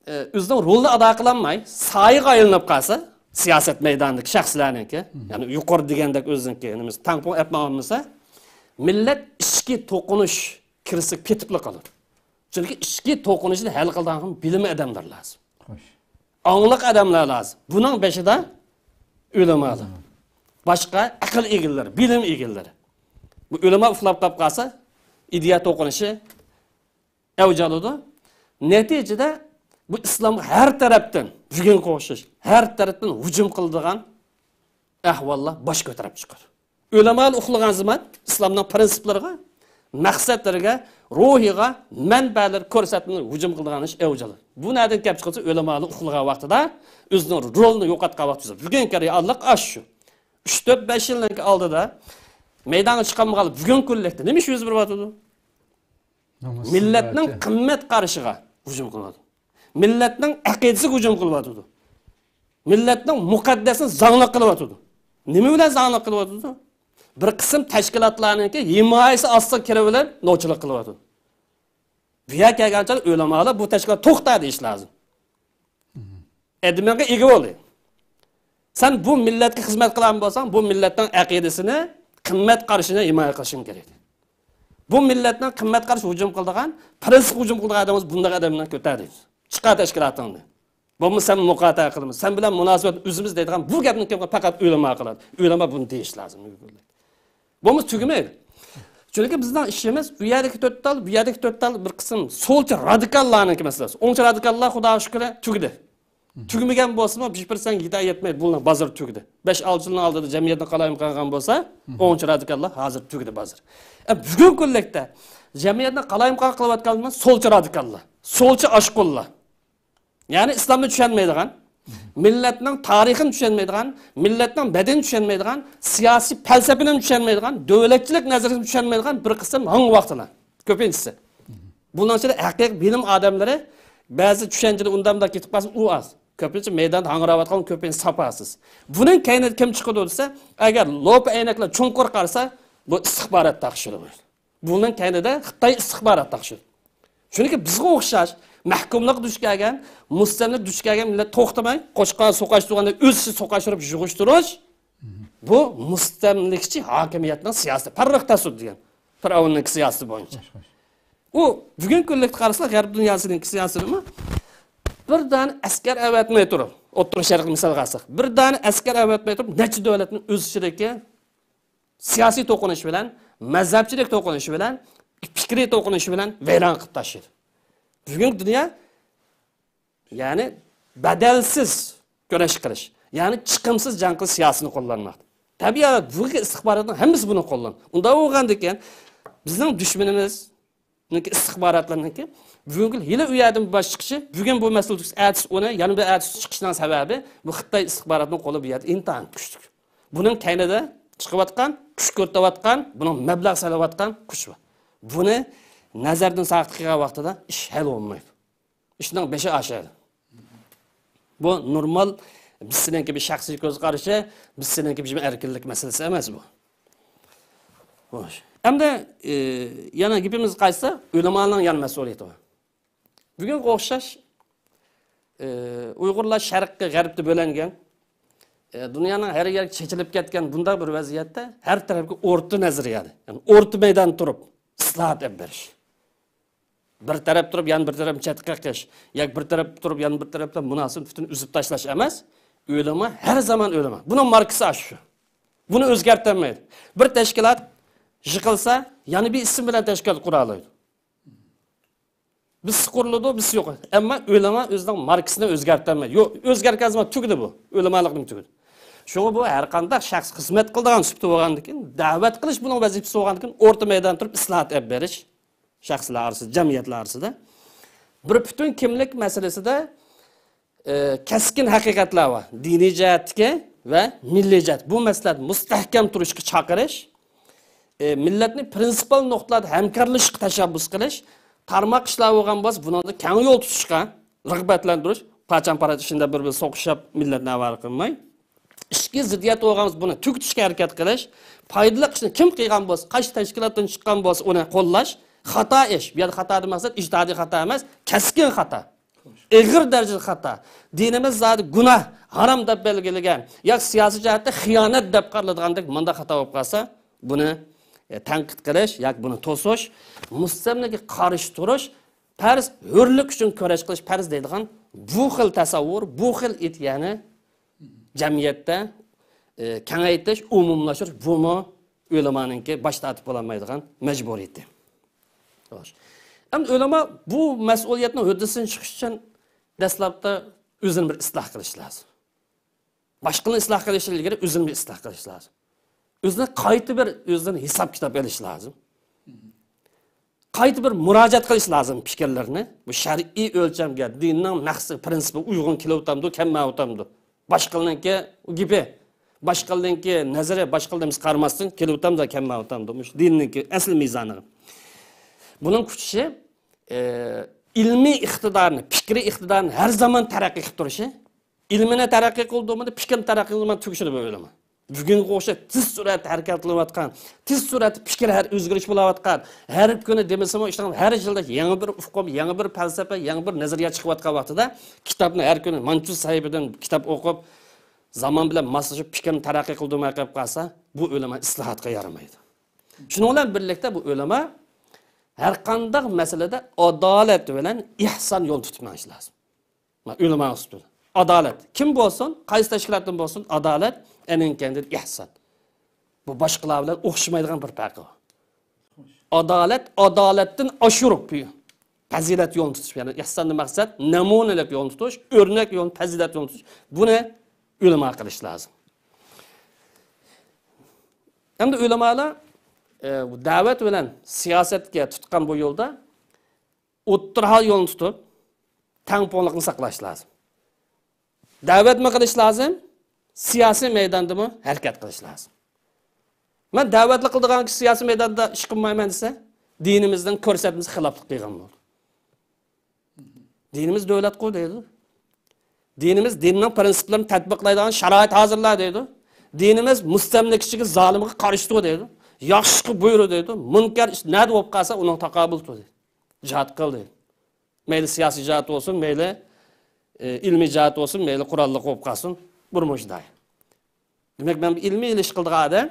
ئە، ئۆزىنىڭ رولىنى ئادا قىلالماي، سايىغا ئايلىنىپ قالسا، سىياسەت مەيدانىدىكى شەخسلەرنىڭكى، يەنى يۇقىرى دېگەندەك ئۆزىنىڭكى نېمىسى، تەڭپۇڭ ئېلىپ ماڭالمىسا، مىللەت ئىچكى توقۇنۇش كىرىسىگە پېتىپلا قالىدۇ. چۈنكى ئىچكى توقۇنۇشنى ھەل قىلىدىغان بىلىملىك ئادەملەر لازىم. خوش. ئاڭلىق ئادەملەر لازىم. بۇنىڭ بېشىدا ئۆلىمالار. باشقا ئەقىل ئىگىلىرى، بىلىم ئىگىلىرى. بۇ ئۆلىما ئۇخلاپ قاپ قالسا، ئىدىيە توقۇنۇشى ئەۋج ئالىدۇ. نەتىجىدە بۇ ئىسلامغا ھەر تەرەپتىن، بۈگۈنگە ئوخشاش، ھەر تەرەپتىن ھۇجۇم قىلىدىغان ئەھۋاللار باش كۆتۈرۈپ چىقىدۇ. ئۆلىمالار ئۇخلىغان زامان ئىسلامنىڭ پىرىنسىپلىرىغا، مەقسەتلىرىگە، روھىغا، مەنبەلىرىگە كۆرسەتمىدىن ھۇجۇم قىلىدىغان ئىش ئەۋج ئالىدۇ. بۇ نەدىن كەپ چىقىدۇ؟ ئۆلىمالار ئۇخلىغان ۋاقتىدا ئۆزىنىڭ رولىنى يوقاتقان ۋاقتىدا. بۈگۈنكى رېئاللىق ئاشۇ شۇ. ئۈچ، تۆت، بەش يىلنىڭ ئالدىدا مەيدانغا چىقالمىغان بۈگۈنكى كۈنلۈكتە نېمە ئىش يۈز بېرىۋاتىدۇ؟ مىللەتنىڭ قىممەت قارىشىغا ھۇجۇم قىلىۋاتىدۇ. مىللەتنىڭ ئەقىدىسىگە ھۇجۇم قىلىۋاتىدۇ. مىللەتنىڭ مۇقەددەسلىكىنى زاڭلىق قىلىۋاتىدۇ. نېمە بىلەن زاڭلىق قىلىۋاتىدۇ؟ بىر قىسىم تەشكىلاتلارنىڭكى ھىمايىسى ئاستىغا كىرىۋېلىپ نوچىلىق قىلىۋاتىدۇ. بۇ يەرگە كەلگەن چاغدا ئۆلىمالار بۇ تەشكىلات توختا دېيىش لازىم. ئەدمىنگە ئىگە بولدى. سەن بۇ مىللەتكە خىزمەت قىلغان بولساڭ، بۇ مىللەتنىڭ ئەقىدىسىنى، قىممەت قارىشىنى ھىمايە قىلىشىڭ كېرەك. بۇ مىللەتنىڭ قىممەت قارىشىغا ھۇجۇم قىلىدىغان، پىرىنسىپقا ھۇجۇم قىلىدىغان ئادەم بولسا، بۇنداق ئادەمنى كۆتەر دەيمىز. چىقار تەشكىلاتىڭنى. بولمىسا سەن مۇقاتىلە قىلىمىز. سەن بىلەن مۇناسىۋەت ئۈزىمىز دەيدىغان بۇ گەپنى كىم قىلىدۇ؟ پەقەت ئۆلىما قىلىدۇ. ئۆلىما بۇنى دېيىش لازىم. بولمىسا تۈگىمەيدۇ. چۈنكى بىزنىڭ ئىشىمىز ئۇ يەردىكى تۆت تال، بۇ يەردىكى تۆت تال بىر قىسىم سولچى رادىكاللارنىڭكى مەسىلىسى. ئوڭچى رادىكاللار خۇدا شۈكرى تۈگىدى. تۈگىمىگەن بولسىمۇ، بىر پىرسەنت يېتە يەتمەيدۇ، بۇلار بازار تۈگىدى. بەش ئالتە يىلنىڭ ئالدىدا جەمئىيەتنى قالايمىقان قىلغان بولسا، ئوڭچى رادىكاللار ھازىر تۈگىدى بازار. ئە، بۈگۈنكى كۈنلۈكتە جەمئىيەتنى قالايمىقان قىلىۋاتقان سولچى رادىكاللار، سولچى ئاشقۇنلار. يەنى ئىسلامنى چۈشەنمەيدىغان، مىللەتنىڭ تارىخىنى چۈشەنمەيدىغان، مىللەتنىڭ بەدىنىنى چۈشەنمەيدىغان، سىياسىي پەلسەپىنى چۈشەنمەيدىغان، دۆلەتچىلىك نەزەرىيىسىنى چۈشەنمەيدىغان بىر قىسىم ھاڭ ۋاقتىلار. كۆپىنچىسى. بۇنىڭ ئىچىدە ھەقىقىي بىلىم ئادەملىرى بەزى چۈشەنچىدە ئۇنداق مۇنداق كېتىپ قالسا، ئۇ ئاز. كۆپىنچە مەيداندا ھاڭراۋاتقان كۆپىنچە ساپاسىز. بۇنىڭ كەينىدە كىم چىقىدۇ دېسە، ئەگەر لوپا ئەينەكلەر چوڭقۇر قارىسا، بۇ ئىستىخبارات تاخشىدۇ. بۇنىڭ كەينىدە خىتاي ئىستىخبارات تاخشىدۇ. چۈنكى بىزگە ئوخشاش مەھكۇملۇققا دۇچ كەلگەن، مۇستەملىكە دۇچ كەلگەن مىللەت توختىماي قوچقان سوقاش تۇرغاندا ئۆز ئىچىدە سوقاشتۇرۇپ يىغىشتۇرۇش، بۇ مۇستەملىكىچى ھاكىمىيەتنىڭ سىياسىتى، پەررۇخ تەسۇد دېگەن، پىرئەۋننىڭكى سىياسىتى بويىچە. ئۇ بۈگۈنكى كۈنلۈكتە قارىساق، غەرب دۇنياسىنىڭكى سىياسىتىمۇ بىر دانە ئەسكەر ئەۋەتمەي تۇرۇپ، ئوتتۇرا شەرقنى مىسالغا ئالساق، بىر دانە ئەسكەر ئەۋەتمەي تۇرۇپ، نەچچە دۆلەتنى ئۆز ئىچىدىكى سىياسىي توقۇنۇش بىلەن، مەزھەپچىلىك توقۇنۇشى بىلەن، پىكرىي توقۇنۇشى بىلەن ۋەيران قىلىپ تاشلىدى. بۈگۈنكى دۇنيا، يەنى بەدەلسىز كۈرەش قىلىش، يەنى چىقىمسىز جەڭ قىلىش سىياسىتىنى قوللانماقتا. تەبىئىي ھالەت، بۇ ئىستىخباراتنىڭ ھەممىسى بۇنى قوللان. ئۇنداق بولغاندىكىن، بىزنىڭ دۈشمىنىمىز، ئىستىخباراتلارنىڭكى بۈگۈنكى ھېلى ئۇ يەردىن باش چىقىشى، بۈگۈن بۇ مەسىلە تۈگىسە، ئەتىسى ئۇنى، يەنە بىر ئەتىسى چىقىشىنىڭ سەۋەبى، بۇ خىتاي ئىستىخباراتىنىڭ قولى بۇ يەردە ئىنتايىن كۈچلۈك. بۇنىڭ كەينىدە چىقىۋاتقان، كۈچ كۆرسىتىۋاتقان، بۇنىڭ مەبلەغ سېلىۋاتقان كۈچ بار. بۇنى نەزەردىن ساقىت قىلغان ۋاقتىدا ئىش ھەل بولمايدۇ. ئىشنىڭ بېشى ئاشىدۇ. بۇ نورمال، بىز سېنىڭكى بىر شەخسىي كۆز قارىشى، بىز سېنىڭكى بىر ئەركىنلىك مەسىلىسى ئەمەس بۇ. خوش. ئەمدى، ئى، يەنە گېپىمىزگە قايتسا، ئۆلىمانىڭ يەنە مەسئۇلىيىتى بار. بۈگۈنگە ئوخشاش، ئى، ئۇيغۇرلار شەرققە، غەربتە بۆلەنگەن، ئى، دۇنيانىڭ ھەر يەرگە چېچىلىپ كەتكەن بۇنداق بىر ۋەزىيەتتە ھەر تەرەپكە ئورتا نەزەرىيەدە، يەنى ئورتا مەيداندا تۇرۇپ ئىسلاھات ئېلىپ بېرىش. بىر تەرەپ تۇرۇپ، يەنە بىر تەرەپ چەتكە قېقىش، ياكى بىر تەرەپ تۇرۇپ، يەنە بىر تەرەپتە مۇناسىۋەتنى پۈتۈن ئۈزۈپ تاشلاش ئەمەس. ئۆلىما ھەر زامان ئۆلىما. بۇنىڭ ماركىسى ئاشۇ. بۇنى ئۆزگەرتەلمەيدۇ. بىر تەشكىلات يىقىلسا، يەنە بىر ئىسىم بىلەن تەشكىلات قۇرالايدۇ. بىرسى قۇرۇلىدۇ، بىرسى يوق. ئەمما ئۆلىما ئۆزىنىڭ ماركىسىنى ئۆزگەرتەلمەيدۇ. يو-، ئۆزگەرگەن زامان تۈگىدى بۇ. ئۆلىمالىقنىمۇ تۈگىدى. شۇڭا بۇ ھەر قانداق شەخس خىزمەت قىلىدىغان سۈپىتى بولغاندىكىن، دەۋەت قىلىش بۇنىڭ ۋەزىپىسى بولغاندىكىن، ئورتا مەيدان تۇرۇپ ئىسلاھات ئېلىپ بېرىش. شەخسلەر ئارىسىدا، جەمئىيەتلەر ئارىسىدا بىر پۈتۈن كىملىك مەسىلىسىدە، ئى، كەسكىن ھەقىقەتلەر بار. دىنىي جەھەتتىكى ۋە مىللىي جەھەت. بۇ مەسىلىلەر مۇستەھكەم تۇرۇشقا چاقىرىش، ئى، مىللەتنى پرىنسىپال نۇقتىلاردا ھەمكارلىشىشقا تەشەببۇس قىلىش، تارماق ئىشلار بولغان بولسا، بۇنىڭدا كەڭ يول تۇتۇشقا رىغبەتلەندۈرۈش، پاچان-پاراچ ئىچىدە بىر-بىرى سوقۇشۇپ، مىللەتنى ئاۋارە قىلماي. ئىچكى زىددىيەت بولغان بولسا، بۇنى تۈگىتىشكە ھەرىكەت قىلىش، پايدىلىق ئىشنى كىم قىلغان بولسا، قايسى تەشكىلاتتىن چىققان بولسا، ئۇنى قوللاش، خاتا ئىش، بۇ يەردە خاتا دېمەقسەت ئىجتىھادىي خاتا ئەمەس، كەسكىن خاتا، ئېغىر دەرىجىدە خاتا، دىنىمىز زادى گۇناھ، ھارام دەپ بەلگىلىگەن ياكى سىياسىي جەھەتتە خىيانەت دەپ قارىلىدىغاندەك مۇنداق خاتا بولۇپ قالسا، بۇنى، ئە، تەنقىد قىلىش ياكى بۇنى توسۇش، مۇستەملىكىگە قارشى تۇرۇش، پەرز، ھۆرلۈك ئۈچۈن كۈرەش قىلىش پەرز دەيدىغان بۇ خىل تەسەۋۋۇر، بۇ خىل ئىدىيەنى جەمئىيەتتە، ئى، كېڭەيتىش، ئومۇملاشتۇرۇش، بۇمۇ ئۆلىمانىڭكى باش تارتىپ بولالمايدىغان مەجبۇرىيىتى. خوش. ئەمدى ئۆلىما بۇ مەسئۇلىيەتنىڭ ھۆددىسىدىن چىقىش ئۈچۈن دەسلەپتە ئۆزىنى بىر ئىسلاھ قىلىش لازىم. باشقىلارنى ئىسلاھ قىلىشتىن ئىلگىرى ئۆزىنى بىر ئىسلاھ قىلىش لازىم. ئۆزىنى قايتا بىر ئۆزىدىن ھېساب كىتاب ئېلىش لازىم. قايتا بىر مۇراجىئەت قىلىش لازىم پىكىرلىرىنى. بۇ شەرئىي ئۆلچەمگە، دىننىڭ مەقسىتى، پرىنسىپىغا ئۇيغۇن كېلىۋاتامدۇ، كەلمەيۋاتامدۇ؟ باشقىلارنىڭكى گېپى، باشقىلارنىڭكى نەزىرى، باشقىلارنى بىز قارىماستىن كېلىۋاتامدۇ، كەلمەيۋاتامدۇ؟ مۇشۇ دىننىڭكى ئەسلى مىزانىغا. بۇنىڭ كۈچى، ئە، ئىلمىي ئىقتىدارنى، پىكرىي ئىقتىدارنى ھەر زامان تەرەققىي قىلىپ تۇرۇشى. ئىلمىنى تەرەققىي قىلدۇرمىدى، پىكىرنى تەرەققىي قىلدۇرمىدى، تۈگىشىدۇ بۇ ئۆلىما. بۈگۈنگە ئوخشاش تېز سۈرئەتتە ھەرىكەتلىنىۋاتقان، تېز سۈرئەتتە پىكىر ھەر ئۆزگىرىش بولاۋاتقان، ھەر كۈنى دېمىسىمۇ، ئىشتىن ھەر يىلدا يېڭى بىر ئۇقۇم، يېڭى بىر پەلسەپە، يېڭى بىر نەزەرىيە چىقىۋاتقان ۋاقتىدا، كىتابنى ھەر كۈنى مانچە سەھىپىدىن كىتاب ئوقۇپ، زامان بىلەن ماسلىشىپ پىكرىنى تەرەققىي قىلدۇرماي قېلىپ قالسا، بۇ ئۆلىما ئىسلاھاتقا يارىمايدۇ. شۇنىڭ بىلەن بىرلىكتە بۇ ئۆلىما ھەر قانداق مەسىلىدە ئادالەت بىلەن ئىھسان يولىدا تۇتۇپ مېڭىش لازىم. مانا، ئۆلىما ئۇسلۇبى. ئادالەت. كىم بولسۇن، قايسى تەشكىلاتتىن بولسۇن، ئادالەت، ئەنىڭ كەينىدىن ئىھسان. بۇ باشقىلار بىلەن ئوخشىمايدىغان بىر پەرقى بار. ئادالەت، ئادالەتتىن ئاشۇرۇپ پەزىلەت يولىنى تۇتۇش. يەنى ئىھساندىن مەقسەت نەمۇنىلىك يولنى تۇتۇش، ئۆرنەك يولنى، پەزىلەت يولنى تۇتۇش. بۇنى ئۆلىما قىلىش لازىم. ئەمدى ئۆلىمالار، ئە، دەۋەت بىلەن سىياسەتكە تۇتقان بۇ يولدا ئوتتۇرا ھال يولنى تۇتۇپ، تەڭپۇڭلۇقنى ساقلاش لازىم. دەۋەتمۇ قىلىش لازىم، سىياسىي مەيداندىمۇ ھەرىكەت قىلىش لازىم. مەن دەۋەتلا قىلىدىغان كىشى سىياسىي مەيداندا ئىش قىلمايمەن دېسە، دىنىمىزنىڭ كۆرسەتمىسى خىلاپلىق قىلغان بولىدۇ. دىنىمىز دۆلەتقۇ دەيدۇ. دىنىمىز دىننىڭ پرىنسىپلىرىنى تەتبىقلايدىغان شارائىت ھازىرلا دەيدۇ. دىنىمىز مۇستەملىكىچىگە، زالىمغا قارشىدۇ دەيدۇ. ياخشىلىققا بۇيرۇ دەيدۇ. مۇنكەر ئىش نەدە بولۇپ قالسا، ئۇنىڭ تاقابىلىدۇر دەيدۇ. جىھاد قىل دەيدۇ. مەيلى سىياسىي جەھەت بولسۇن، مەيلى، ئە، ئىلمىي جەھەت بولسۇن، مەيلى قوراللىق بولۇپ قالسۇن، بۇرمۇ شۇنداق. دېمەك، مەن ئىلمىي ئىش قىلىدىغان ئادەم،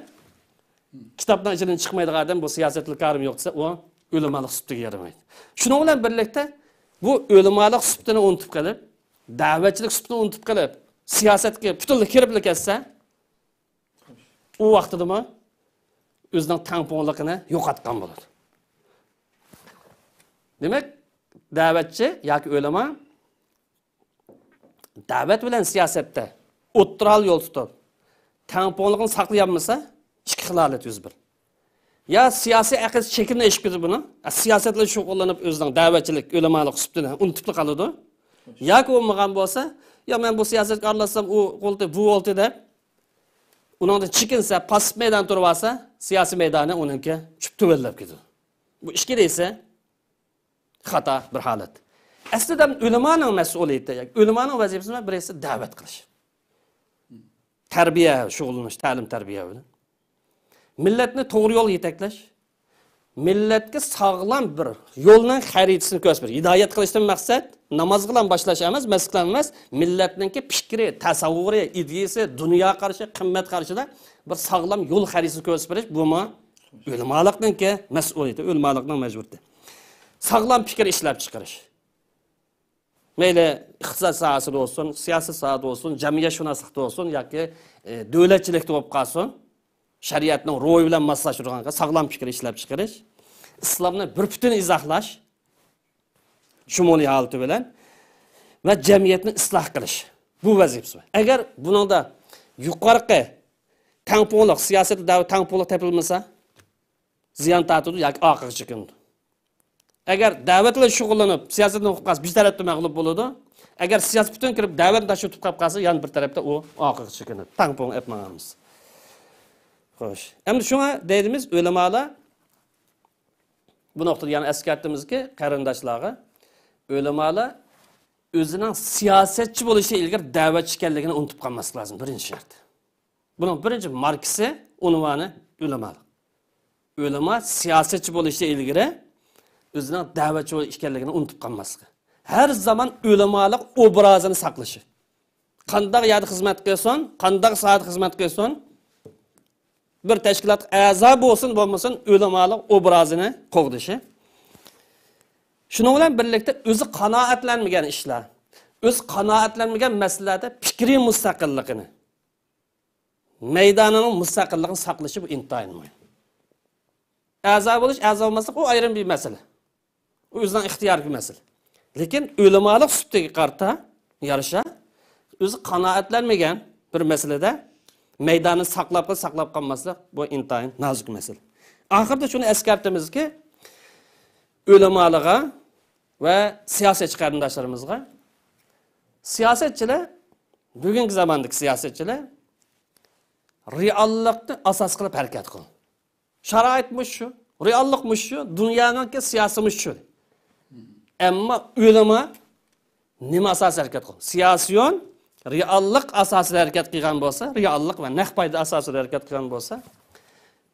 كىتابنىڭ ئىچىدىن چىقمايدىغان ئادەم، بۇ سىياسەتتە كارىم يوق دېسە، ئۇ ئۆلىمالىق سۈپىتىگە يارىمايدۇ. شۇنىڭ بىلەن بىرلىكتە، بۇ ئۆلىمالىق سۈپىتىنى ئۇنتۇپ قېلىپ، دەۋەتچىلىك سۈپىتىنى ئۇنتۇپ قېلىپ، سىياسەتكە پۈتۈنلەي كىرىپلا كەتسە، ئۇ ۋاقتىدىمۇ ئۆزىنىڭ تەڭپۇڭلۇقىنى يوقاتقان بولىدۇ. دېمەك، دەۋەتچى ياكى ئۆلىما دەۋەت بىلەن سىياسەتتە ئوتتۇرا ھال يول تۇتۇپ، تەڭپۇڭلۇقنى ساقلىيالمىسا، ئىككى خىل ھالەت يۈز بېرىدۇ. يا سىياسىي ئەقىدىسى چېكىنى ئېشىپ كېتىدۇ بۇنىڭ، سىياسەت بىلەن شۇغۇللىنىپ ئۆزىنىڭ دەۋەتچىلىك، ئۆلىمالىق سۈپىتىنى ئۇنتۇپلا قالىدۇ. ياكى بولمىغان بولسا، يا مەن بۇ سىياسەتكە ئارىلاشسام ئۇ بولدى، بۇ بولدى دەپ، ئۇنىڭدىن چېكىنسە، پاسسىپ مەيدان تۇرۇۋالسا، سىياسىي مەيدانى ئۇنىڭكى چۈپ تۆۋەنلەپ كېتىدۇ. بۇ ئىككى دېسە، خاتا بىر ھالەت. ئەسلىدە ئۆلىمانىڭ مەسئۇلىيىتى، يەنى ئۆلىمانىڭ ۋەزىپىسى بىرسى دەۋەت قىلىش. تەربىيە، شۇغۇللىنىش، تەلىم تەربىيە بىلەن. مىللەتنى توغرا يولغا يېتەكلەش. مىللەتكە ساغلام بىر يولنىڭ خەرىتىسىنى كۆرسىتىش. ھىدايەت قىلىشتىن مەقسەت نامازغىلا باشلاش ئەمەس، مەسچىتلەر ئەمەس، مىللەتنىڭكى پىكرى، تەسەۋۋۇرى، ئىدىيىسى، دۇنيا قارىشى، قىممەت قارىشىدا بىر ساغلام يول خەرىتىسىنى كۆرسىتىپ بېرىش، بۇمۇ ئۆلىمالىقنىڭكى مەسئۇلىيىتى، ئۆلىمالىقنىڭ مەجبۇرىيىتى. ساغلام پىكىر ئىشلەپ چىقىرىش. مەيلى ئىقتىساد ساھەسىدە بولسۇن، سىياسەت ساھەسىدە بولسۇن، جەمئىيەتشۇناسلىقتا بولسۇن ياكى، ئە، دۆلەتچىلىكتە بولۇپ قالسۇن، شەرىئەتنىڭ روھى بىلەن ماسلاشتۇرغان ساغلام پىكىر ئىشلەپ چىقىرىش، ئىسلامنى بىر پۈتۈن ئىزاھلاش، شۇمۇلىي ھالىتى بىلەن ۋە جەمئىيەتنى ئىسلاھ قىلىش. بۇ ۋەزىپىسى بار. ئەگەر بۇنىڭدا يۇقىرىقى تەڭپۇڭلۇق، سىياسەتتە دەۋەت تەڭپۇڭلۇق تېپىلمىسا، زىيان تارتىدۇ ياكى ئارقىغا چېكىنىدۇ. ئەگەر دەۋەت بىلەن شۇغۇللىنىپ، سىياسەتتىن ئوقۇپ قالسا، بىر تەرەپتە مەغلۇپ بولىدۇ. ئەگەر سىياسەت پۈتۈن كىرىپ، دەۋەتنى تاشلىتىپ قالىپ قالسا، يەنە بىر تەرەپتە ئۇ ئارقىغا چېكىنىدۇ. تەڭپۇڭ ئېلىپ ماڭالمىسا. خوش. ئەمدى شۇڭا دەيدىمىز، ئۆلىمالار، بۇ نۇقتىدا يەنە ئەسكەرتىمىزكى، قېرىنداشلارغا، ئۆلىمالار ئۆزىنىڭ سىياسەتچى بولۇشى ئىلگىرى دەۋەتچى ئىكەنلىكىنى ئۇنتۇپ قالماسلىق لازىم، بىرىنچى شەرت. بۇنىڭ بىرىنچى ماركىسى، ئۇنۋانى ئۆلىمالىق. ئۆلىما سىياسەتچى بولۇشى ئىلگىرى ئۆزىنىڭ دەۋەتچى ئىكەنلىكىنى ئۇنتۇپ قالماسلىقى. ھەر زامان ئۆلىمالىق ئوبرازىنى ساقلىشى. قانداق يەردە خىزمەت قىلسۇن، قانداق ساھەدە خىزمەت قىلسۇن، بىر تەشكىلاتقا ئەزا بولسۇن، بولمىسۇن، ئۆلىمالىق ئوبرازىنى قوغدىشى. شۇنىڭ بىلەن بىرلىكتە ئۆزى قانائەتلەنمىگەن ئىشلار، ئۆزى قانائەتلەنمىگەن مەسىلىلەردە پىكرىي مۇستەقىللىقىنى، مەيدانىنىڭ مۇستەقىللىقىنى ساقلىشى بۇ ئىنتايىن مۇھىم. ئەزا بولۇش، ئەزا بولماسلىق، ئۇ ئايرىم بىر مەسىلە. ئۇ ئۆزىنىڭ ئىختىيارىدىكى مەسىلە. لېكىن ئۆلىمالىق سۈپىتىگە قارىتا، يارىشا، ئۆزى قانائەتلەنمىگەن بىر مەسىلىدە مەيداننى ساقلاپ قىل، ساقلاپ قالماسلىق، بۇ ئىنتايىن نازۇك مەسىلە. ئاخىرىدا شۇنى ئەسكەرتىمىزكى، ئۆلىمالارغا ۋە سىياسەتچى قېرىنداشلىرىمىزغا، سىياسەتچىلەر، بۈگۈنكى زاماندىكى سىياسەتچىلەر رېئاللىقنى ئاساس قىلىپ ھەرىكەت قىل. شارائىت مۇشۇ، رېئاللىق مۇشۇ، دۇنيانىڭكى سىياسىي مۇشۇ. ئەمما ئۆلىما نېمە ئاساسىدا ھەرىكەت قىلغان؟ سىياسىيون رېئاللىق ئاساسىدا ھەرىكەت قىلغان بولسا، رېئاللىق ۋە نەق پايدا ئاساسىدا ھەرىكەت قىلغان بولسا،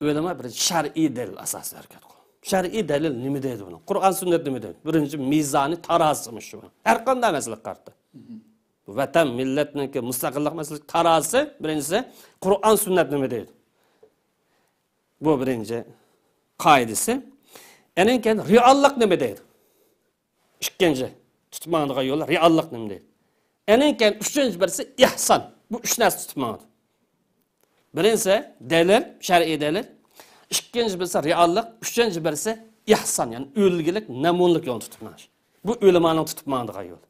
ئۆلىما بىر شەرئىي دەلىل ئاساسىدا ھەرىكەت قىلغان. شەرئىي دەلىل نېمە دەيدۇ بۇنى؟ قۇرئان سۈننەت نېمە دەيدۇ؟ بىرىنچى مىزانى تارازىسى مۇشۇ. ھەر قانداق مەسىلىگە قارىتا. ۋەتەن، مىللەتنىڭكى مۇستەقىللىق مەسىلىسى تارازىسى، بىرىنچىسى، قۇرئان سۈننەت نېمە دەيدۇ؟ بۇ بىرىنچى قائىدىسى. ئەنىڭ كېيىن رېئاللىق نېمە دەيدۇ؟ ئىككىنچى تۇتۇپ ماڭىدىغان يول رېئاللىق نېمە دەيدۇ؟ ئەنىڭ كېيىن ئۈچىنچى بىرسى ئىھسان. بۇ ئۈچ نەرسە تۇتۇپ ماڭىدۇ. بىرىنچىسى دەلىل، شەرئىي دەلىل. ئىككىنچى بىرسى رېئاللىق، ئۈچىنچى بىرسى ئىھسان، يەنى ئۈلگىلىك، نەمۇنىلىك يولنى تۇتۇپ مېڭىش. بۇ ئۆلىمانىڭ تۇتۇپ ماڭىدىغان يولى.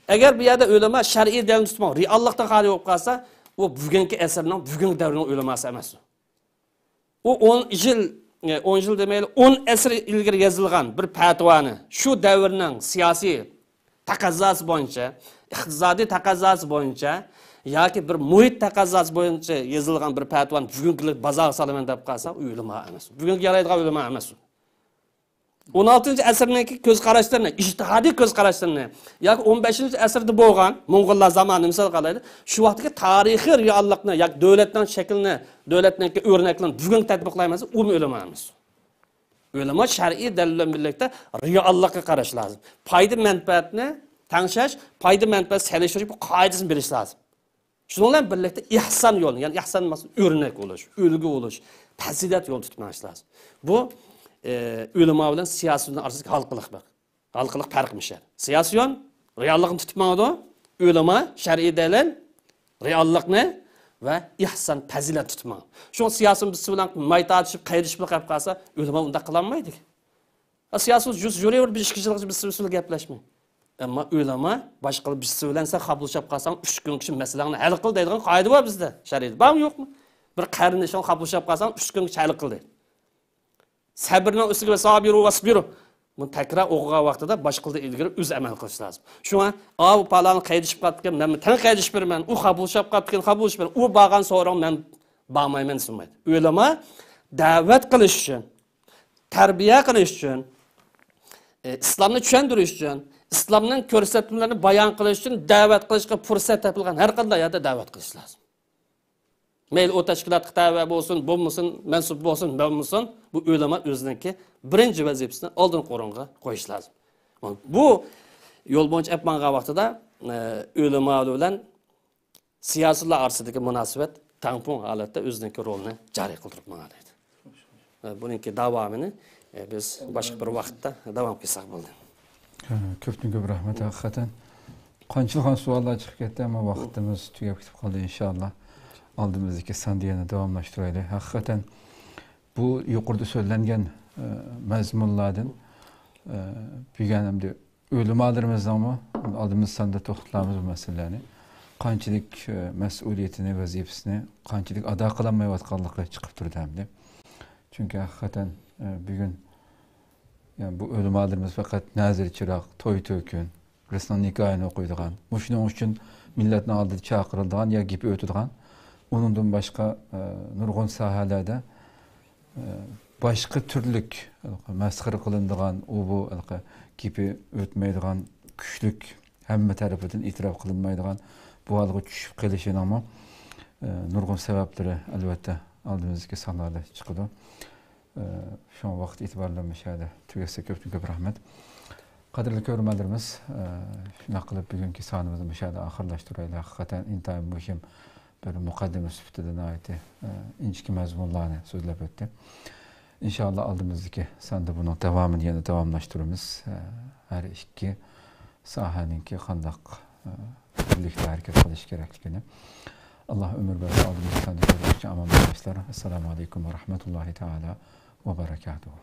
ئەگەر بۇ يەردە ئۆلىما شەرئىي دەلىلنى تۇتماي، رېئاللىقتىن خالىي بولۇپ قالسا، ئۇ بۈگۈنكى ئەسىرنىڭ، بۈگۈنكى دەۋرنىڭ ئۆلىماسى ئەمەس ئۇ. ئۇ ئون يىل، ئون يىل دېمەيلى، ئون ئەسىر ئىلگىرى يېزىلغان بىر پەتىۋانى شۇ دەۋرنىڭ سىياسىي تەقەززاسى بويىچە، ئىقتىسادىي تەقەززاسى بويىچە ياكى بىر مۇھىت تەقەززاسى بويىچە يېزىلغان بىر پەتىۋانى بۈگۈنكى بازارغا سالىمەن دەپ قالسا، ئۇ ئۆلىما ئەمەس. بۈگۈنكى يارايدىغان ئۆلىما ئەمەس ئۇ. ئون ئالتىنچى ئەسىرنىڭكى كۆز قاراشلىرىنى، ئىجتىھادىي كۆز قاراشلىرىنى ياكى ئون بەشىنچى ئەسىردە بولغان موڭغۇللار زامانىنى مىسالغا ئالايلى، شۇ ۋاقىتتىكى تارىخىي رېئاللىقنى ياكى دۆلەتنىڭ شەكلىنى، دۆلەتنىڭكى ئۆرنەكلىرىنى بۈگۈنگە تەتبىقلايمىز، ئۇمۇ ئۆلىما ئەمەس. ئۆلىما شەرئىي دەلىل بىلەن بىرلىكتە رېئاللىققا قاراش لازىم. پايدا مەنپەئەتنى تەڭشەش، پايدا مەنپەئەت سېلىشتۇرۇش بۇ قائىدىسىنى بىلىش لازىم. شۇنىڭ بىلەن بىرلىكتە ئىھسان يولىنى، يەنى ئىھسان دېمەكچى ئۆرنەك بولۇش، ئۈلگە بولۇش، پەزىلەت يولىنى تۇتۇپ مېڭىش لازىم. بۇ، ئە، ئۆلىما بىلەن سىياسىيوننىڭ ئارىسىدىكى ھالقىلىق بەك، ھالقىلىق پەرق مۇشۇ يەردە. سىياسىيون رېئاللىقنى تۇتۇپ ماڭىدۇ، ئۆلىما شەرئىي دەلىل، رېئاللىقنى ۋە ئىھسان، پەزىلەت تۇتۇپ ماڭىدۇ. شۇڭا سىياسىيون بىرسى بىلەن ماي تارتىشىپ، قايرىشىپلا قېلىپ قالسا، ئۆلىما ئۇنداق قىلالمايدۇ. سىياسىي يۈز يۈرۈۋېرىپ، بىر ئىككى يىلغىچە بىرسى بىلەن گەپلەشمەي. ئەمما ئۆلىما باشقا بىرسى بىلەن سەن خاپىلىشىپ قالساڭ، ئۈچ كۈن ئىچىدە مەسىلەڭنى ھەل قىل دەيدىغان قائىدە بار بىزدە، شەرىئەتتە. بارمۇ، يوقمۇ؟ بىر قېرىندىشىڭ خاپىلىشىپ قالساڭ، ئۈچ كۈن ئىچىدە ھەل قىل دەيدۇ. سەبرنىڭ ئۈستىگە ۋە سابىرۇ ۋەسبىرۇ. بۇنى تەكرار ئوقۇغان ۋاقتىدا باشقىلىرىدىن ئىلگىرى ئۆزى ئەمەل قىلىش لازىم. شۇڭا، ئاۋۇ پالانى قايرىشىپ قاپتىكەن، مەنمۇ تەڭ قايرىشىپ بېرىمەن. ئۇ خاپىلىشىپ قاپتىكەن، خاپىلىشىپ بېرىمەن. ئۇ بارغان سورۇنغا مەن بارمايمەن دېسە بولمايدۇ. ئۆلىما دەۋەت قىلىش ئۈچۈن، تەربىيە قىلىش ئۈچۈن، ئى، ئىسلامنى چۈشەندۈرۈش ئۈچۈن، ئىسلامنىڭ كۆرسەتمىلىرىنى بايان قىلىش ئۈچۈن دەۋەت قىلىشقا پۇرسەت تېپىلغان ھەر قانداق يەردە دەۋەت قىلىش لازىم. مەيلى ئۇ تەشكىلاتقا تەۋە بولسۇن، بولمىسۇن، مەنسۇپ بولسۇن، بولمىسۇن، بۇ ئۆلىما ئۆزىنىڭكى بىرىنچى ۋەزىپىسىنى ئالدىنقى ئورۇنغا قويۇش لازىم. بۇ يول بويىچە ئەپ ماڭغان ۋاقتىدا، ئە، ئۆلىما بىلەن سىياسىيلار ئارىسىدىكى مۇناسىۋەت تەڭپۇڭ ھالەتتە ئۆزىنىڭكى رولىنى جارى قىلدۇرۇپ ماڭالايدۇ. بۇنىڭكى داۋامىنى، ئە، بىز باشقا بىر ۋاقىتتا داۋام قىلساق بولدى. ھە، كۆپتىن كۆپ رەھمەت، ھەقىقەتەن. قانچىلىغان سوئاللار چىقىپ كەتتى، ئەمما ۋاقتىمىز تۈگەپ كېتىپ قالدى. ئىنشاللا، ئالدىمىزدىكى ساندا يەنە داۋاملاشتۇرايلى. ھەقىقەتەن، بۇ يۇقىرىدا سۆزلەنگەن، ئە، مەزمۇنلاردىن، ئە، بۈگۈن ئەمدى ئۆلىمالىرىمىزنىڭمۇ ئالدىمىز ساندا توختىلىمىز بۇ مەسىلىلەرنى. قانچىلىك، ئە، مەسئۇلىيىتىنى، ۋەزىپىسىنى قانچىلىك ئادا قىلالمايۋاتقانلىقى چىقىپ تۇرىدۇ ئەمدى. چۈنكى ھەقىقەتەن، ئە، بۈگۈن، يەنى بۇ ئۆلىمالىرىمىز پەقەت نەزىر چىراغ، توي تۆكۈن، بىرسىنىڭ نىكاھىنى ئوقۇيدىغان، مۇشۇنىڭ ئۈچۈن مىللەتنىڭ ئالدىدا چاقىرىلىدىغان يا گېپى ئۆتىدىغان، ئۇنىڭدىن باشقا، ئە، نۇرغۇن ساھەلەردە، ئە، باشقا تۈرلۈك، مەسخىرە قىلىنىدىغان، ئۇ بۇ، ھېلىقى گېپى ئۆتمەيدىغان كۈچلۈك، ھەممە تەرىپىدىن ئېتىراپ قىلىنمايدىغان بۇ ھالغا چۈشۈپ قېلىشىنىڭمۇ، ئە، نۇرغۇن سەۋەبلىرى، ئەلۋەتتە، ئالدىمىزدىكى سانلاردا چىقىدۇ. ئە، شۇڭا ۋاقىت ئېتىبارى بىلەن مۇشۇ يەردە تۈگەتسەك كۆپتىن كۆپ رەھمەت. قەدىرلىك كۆرۈرمەنلىرىمىز، ئە، شۇنداق قىلىپ بۈگۈنكى سانىمىزنى مۇشۇ يەردە ئاخىرلاشتۇرايلى. ھەقىقەتەن ئىنتايىن مۇھىم بىر مۇقەددىمە سۈپىتىدە ناھايىتى، ئە، ئىنچىكە مەزمۇنلارنى سۆزلەپ ئۆتتى. ئىنشاللا ئالدىمىزدىكى ساندا بۇنىڭ داۋامىنى يەنە داۋاملاشتۇرىمىز. ئە، ھەر ئىككى ساھەنىڭكى قانداق، ئە، بىرلىكتە ھەرىكەت قىلىش كېرەكلىكىنى. ئاللا ئۆمۈر بەرسە، ئالدىمىزدىكى ساندا كۆرۈشكىچە ئامان بولۇڭلار. ئەسسالامۇ ئەلەيكۇم ۋە رەھمەتۇللاھى تائالا ۋە بەرەكاتۇھۇ.